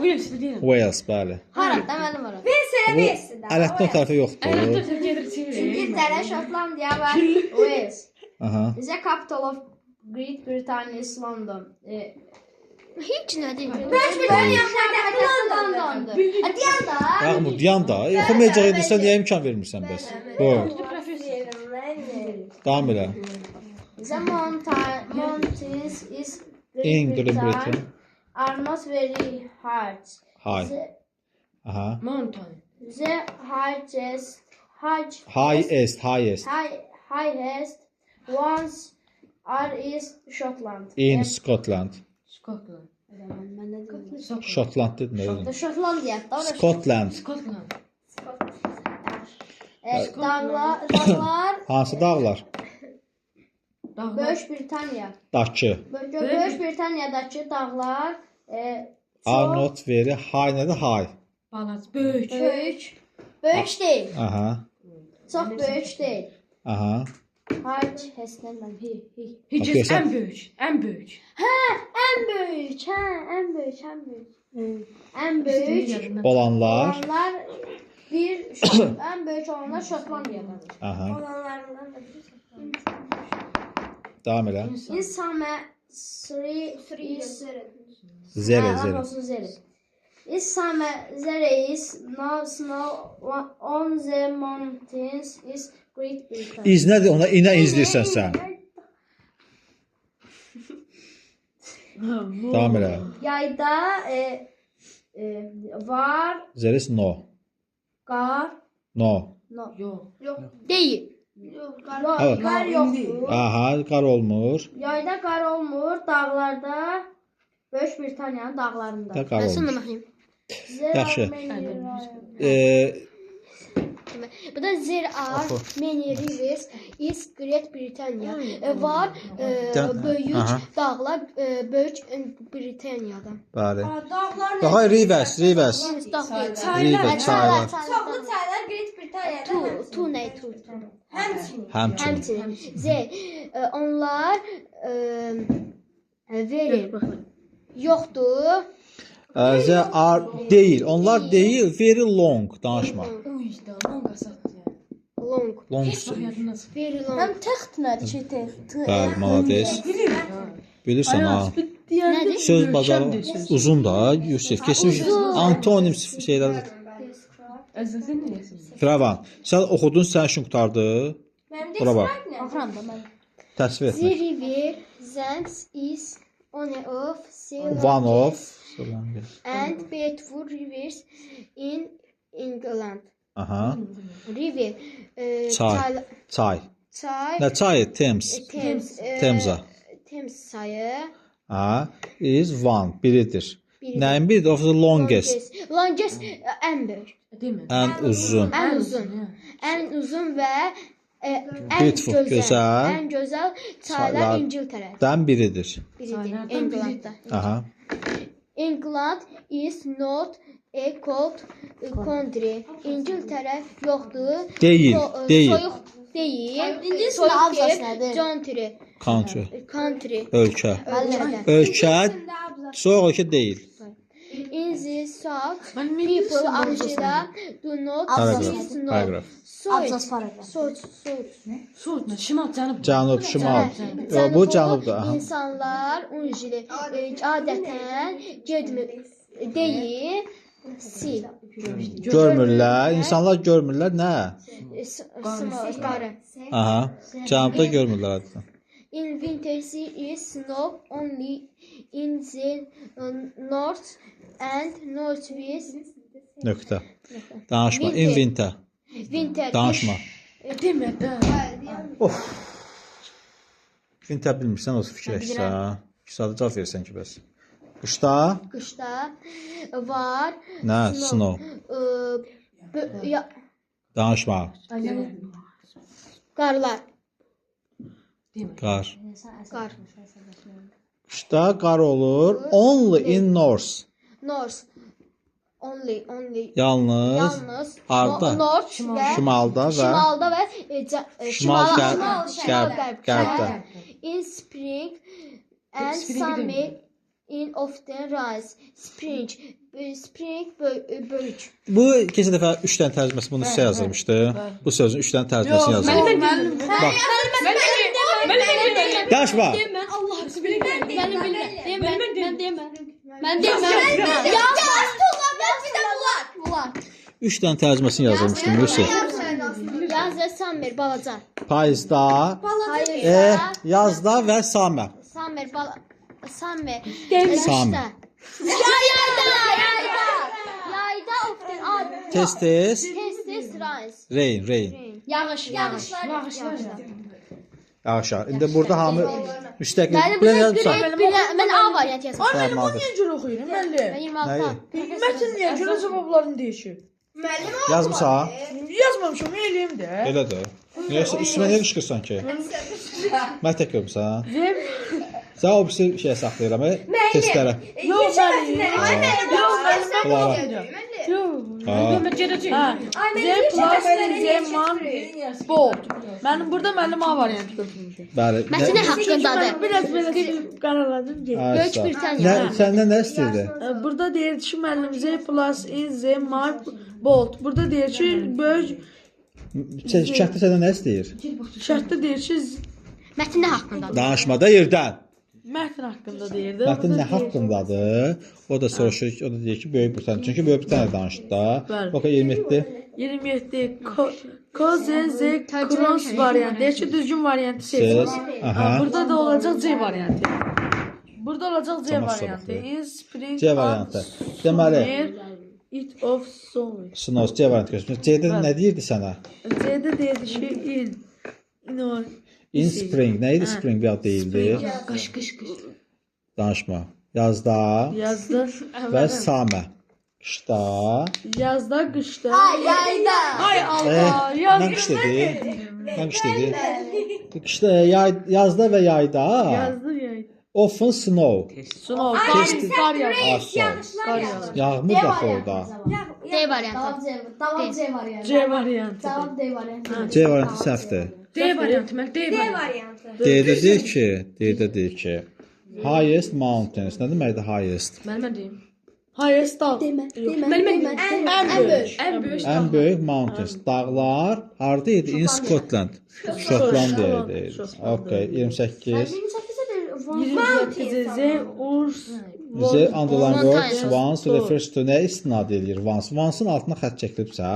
Wales deyirəm. Wales, bəli. Harada müəllim var? Versə Bu versin də. ələtdən o tərəfə yoxdur. Ələtdən tərəfə gedir çevirir. İngiltərə, Şotlandiya və Wales. Aha. The capital of Great Britain is London. Heç nədir? Böyük Britaniya paytaxtı Londondur. Deyən də. Yağmur, dayan da. Oxumayacaq idisə niyə imkan vermirsən bəs? Buyur. Davam elə. The mountains is In Great Britain. Are not very hard. Hay. Aha. Mountain. The highest Highest, highest. Highest ones are is Scotland. In Scotland. Scotland. Mən nə dedim? Şotland dedin, nə dedin? Şotlandiya. Scotland. Scotland. Dağlar Hansı dağlar? Dağlar. Böyük Britaniya. Dakı. Böyük Britaniyadakı dağlar Are not very high nədir high? Balaca. Böyük. böyük. Böyük deyil. Aha. Çox böyük deyil. Aha. Hayır, həsnən mən. Hi, hi. Hiç Görsən- ən böyük. Ən böyük. Hə, ən böyük, hə, ən böyük, ən böyük. Ən böyük Olanlar. olanlar bir ən böyük olanlar Şotlandiyadadır. Aha. Olanlarından da biri Davam elə. In summer three is Zere, Hə, zere. olsun zere. In summer there is no snow on the mountains is Great Britain. İz nədir? Ona inə izləyirsən sən. Davam elə. Yayda var There is no. qar No. no. Yox. Deyil. Yox, Evet. qar yoxdur. Aha, qar olmur. Yayda qar olmur, dağlarda Böyük Britaniyanın dağlarında. Da qar Mən sonra olmur. baxayım. There Yaxşı. are many Bu da there are many rivers is Great Britannia. Var böyük Aha. dağlar böyük Britaniyada. Bəli. Dağlar nə? Daha rivers, rivers. Dağ deyil. River, çaylar. Çoxlu çaylar Great Britaniyada. Tu, tu nə tu? Həmçinin. Həmçinin. Həmçinin. Z onlar verir. Yoxdur. There are deyil. Onlar deyil. Very long danışma. Uy da, long asatdı yəni. Long. Long. Heç vaxt yadımdan çıxmır. Very long. Mənim təxt nədir ki, təxt? Bəli, malades. Bilirsən ha. Nədir? Söz bacarı uzun da Yusif. Keçmiş antonim şeylər. Əzizin nə yazırsan? Firavan, sən oxudun, sən işin qurtardı. Mənim Bura bax. describe nədir? Baxıram da mən. Təsvir The etmək. river Thames is one of the One of and beautiful rivers in England. Aha. River Çay. Çay. Çay. Nə çayı? Thames. Thames. Temza. Thames çayı. Ha, is one biridir. Biridir. Nəyin biridir? Of the longest. Longest ən böyük. Demə. Ən uzun. Ən uzun. Ən uzun və ən Beautiful, gözəl, gözəl. ən gözəl çaylar Çaylar. İngiltərə Dən biridir. biridir. Çaylardan Englandda. Aha. England is not a cold country. İngiltərə yoxdur. Deyil, deyil. Soyuq deyil. İngilis Soyuq abzas deyil. nədir? Country. Country. Country. Ölkə. Ölkədə. Ölkə soyuq ölkə deyil. In the south, Mənim ingilis people abzası actually do not Paragraf. see snow. Paragraf. Soyut. Abzas paragraf. Soyut. Soyut. Soğut, şimal, cənub. Cənub, şimal. Yox, bu cənubdur. Aha. İnsanlar usually adətən getmir deyil. Si. Görmürlər. İnsanlar görmürlər nə? Snow, qarı. Aha. Cənubda görmürlər adətən. In winter there is snow only in the north and northwest. Nöqtə. Danışma. In winter. Winter. Danışma. Demə də. Of. Winter bilmirsən, olsun fikirləşsən. 2 saat cavab versən ki, bəs. Qışda Qışda var. nə? Snow. Danışma. Qarlar. Qar. Qar. Qışda qar olur. Only in north. North. Only, only. Yalnız Yalnız harda? North və Şimalda və şimalda və şimal şimal qərb qərbdə. In spring and Spring summer in often rise. Spring, spring böyük. Bu keçən dəfə 3 dənə tərcüməsi bunu sizə yazılmışdı. Bu sözün 3 dənə tərcüməsini yazılmışdı. Bax. Danışma. Mən Allah bilmə. Mənim bilmə. Demə. Mən demə. Mən demə. Bunlar. 3 dənə tərcüməsini yazılmışdı Yusif. Yaz və summer balaca. Payızda, Hayır. yazda və summer. Summer bala summer. Summer. Yayda, yayda. Yayda often Tez-tez Tez-tez rains. rain, rain. Yağış, yağış. Yağış yağır. İndi burada hamı müstəqil. Mənim Bir dənə burada yazmısan. Great Britain, mən A variantı yazmışam. Ay Tamam, müəllim, o niyə görə oxuyuram müəllim? Mən 26 A. Mətn niyə görə cavablarını dəyişir? Yazmısan? Yazmamışam, eləyim də. Elədir. Niyəsə üstümə niyə qışqırsan ki? Mən tək görmüsən. Sən o birisi şeyə saxlayıram, testlərə. Yox müəllim. Yox müəllim, mən Clara. Yox. Ha. Mən gedəcəyəm. Hə. Z plus Z man bold. Mənim burada müəllim A variantı götürmüşəm. Bəli. Mətn nə haqqındadır? Mən biraz belə qaraladım getdim. Ay, Böyük sağ ol. Britaniya. Nə, səndən nə istəyirdi? Burada deyir ki, müəllim Z plus in Z my bold. Burada deyir ki, böyük Şərtdə səndən nə istəyir? şərtdə deyir ki, Mətn nə haqqındadır? Danışma da yerdən. mətn haqqında deyirdi. Mətn nə haqqındadır? O da soruşur, o da deyir ki, Böyük Britaniya. Çünki Böyük Britaniya danışdı da. Bəli. Bax 27. 27 Kozen Z cross variantı. Deyir ki, düzgün variantı Siz. seçin. Aha. Burada da olacaq C variantı. Burada olacaq C Tamam, variantı. soruşdu. In spring C variantı. Deməli, summer, it of summer. Snows C variantı göstərir. C-də nə deyirdi sənə? C-də deyirdi ki, in in In spring. Nə idi spring bir ad deyildi? Qış, qış, qış. Danışma. Yazda yazda və samə. Qışda. yazda qışda. Ay yayda. Ay Allah, Mən yazda qış dedim. Mən qış dedim. Qışda, yazda və yayda. Yazda yayda. Often snow. Snow, qar, qar yağır. Az snow. Qar yağır. Yağmur da axı orada. D variantı. Cavab C variantı. C variantı. Cavab D variantı. C variantı səhvdir. D variantı, mən D D variantı. variantı. D-də deyir ki, D-də deyir ki, highest mountains. Nə deməkdir highest? Mənim mən deyim. Highest dağ. Demə, demə, Mənim demə. Ən böyük. Ən böyük dağ. Ən böyük mountains. Dağlar harda idi? In Scotland. Şotlandiya idi. Okay, 28. 28-də də 28 Z urs The underline words Mountains. once refers to nəyə istinad eləyir once? Once-ın altına xətt çəkilibsə,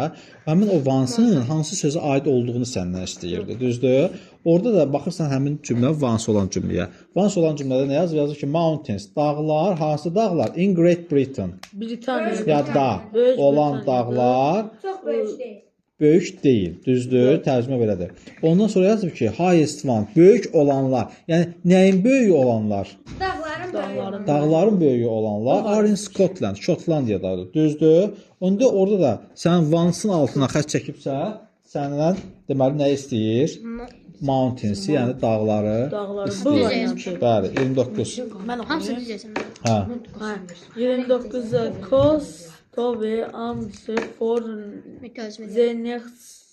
həmin o once-ın hansı sözə aid olduğunu səndən istəyirdi. Düzdür? Orada da baxırsan həmin cümlə once olan cümləyə. Once olan cümlədə nə yazır? Yazır ki, mountains, dağlar, hansı dağlar? In Great Britain. Britaniya. Ya da Böyük olan Britaniya. dağlar Çox böyük deyil. böyük deyil. Düzdür? Tərcümə belədir. Ondan sonra yazıb ki, highest one, böyük olanlar. Yəni nəyin böyüyü olanlar? Dağların böyüyü. Dağların böyüyü olanlar are in Scotland, Şotlandiyadadır. Düzdür? Onda orada da sən once-ın altına xətt çəkibsə, səndən deməli nə istəyir? Mountains, yəni dağları. Dağları. Bu istəyir. variantı. Bəli, 29. Mən Hamısı oxuyum. düz yazın. Hə. Hə. 29 Kostove answer for Mütərzimə. the next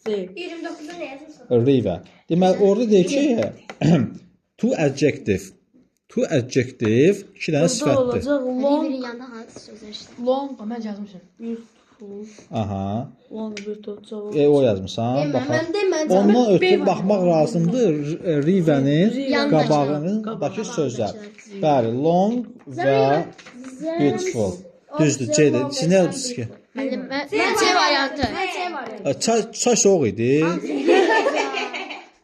day. 29-u nə yazırsan? River. Deməli orada deyir ki, two adjective. Two adjective iki dənə Burada sifətdir. olacaq long Riverin yanında hansı sözlər işləyir? long Mən yazmışam. beautiful Aha. long beautiful cavab. O yazmısan. Baxaq. Mən demə. Ondan ötürü baxmaq lazımdır Rivenin Yanındakı. qabağındakı sözlər. Bəli, long və beautiful. Düzdür, C-dir. Siz nə yazmısınız ki? Mənim mən C variantı. Çay, çay soyuq idi.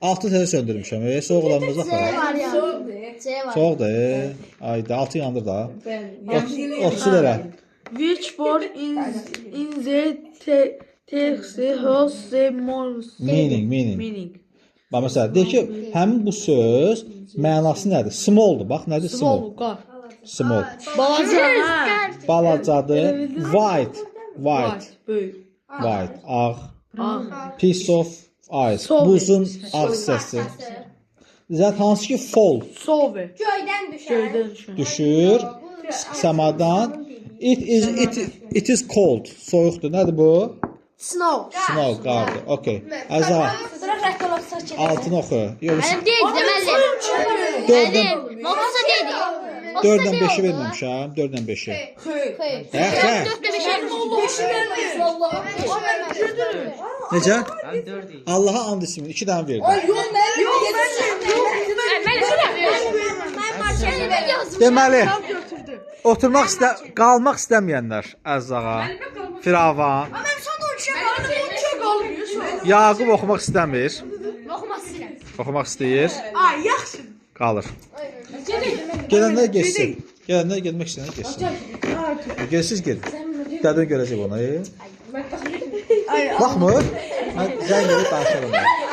Altı təzə söndürmüşəm. Soyuq olanımız axı. C variantı. Soyuqdur. Ayda altı yandır da. 30 verə. Which word in the text has the most Meaning, meaning. meaning? Bax məsələn, deyir ki, həmin bu söz mənası nədir? Smalldur. Bax, nədir small? Small, qar. Small. Balaca, hə. Balacadır. White, white, Böyük. white, ağ. Ağ. Piece of ice. Sovi. Buzun ağ hissəsi. Zət hansı ki fall Sove. Göydən düşən. Göydən düşən. düşür səmadan. It is it it is cold. Soyuqdur. Nədir bu? Snow. Snow, qardır. Okay. Əza, Bırak rəhbər olsa ki. altını oxu. Yox, Mənim deyildi, müəllim. dörddən Mənim. Otuzda deyildi. dörddən beşi verməmişəm. Dörddən beşi. Xeyr. Hə, xeyr. 4-də 5 Necə? Mən 4 idi. Allaha and içsin. 2 dənə verdim. Deməli, oturmaq istə qalmaq istəməyənlər Əzzağa, Firavan, Yaqub oxumaq istəmir. Oxumaq istəyirəm. Oxumaq istəyir. Ay, yaxşı. Qalır. Gedənlər getsin. Gedənlər getmək istəyənlər getsin. Gedirsiniz gedin. Dədən görəcək onu. Baxmır. Mən zəng edib danışaram.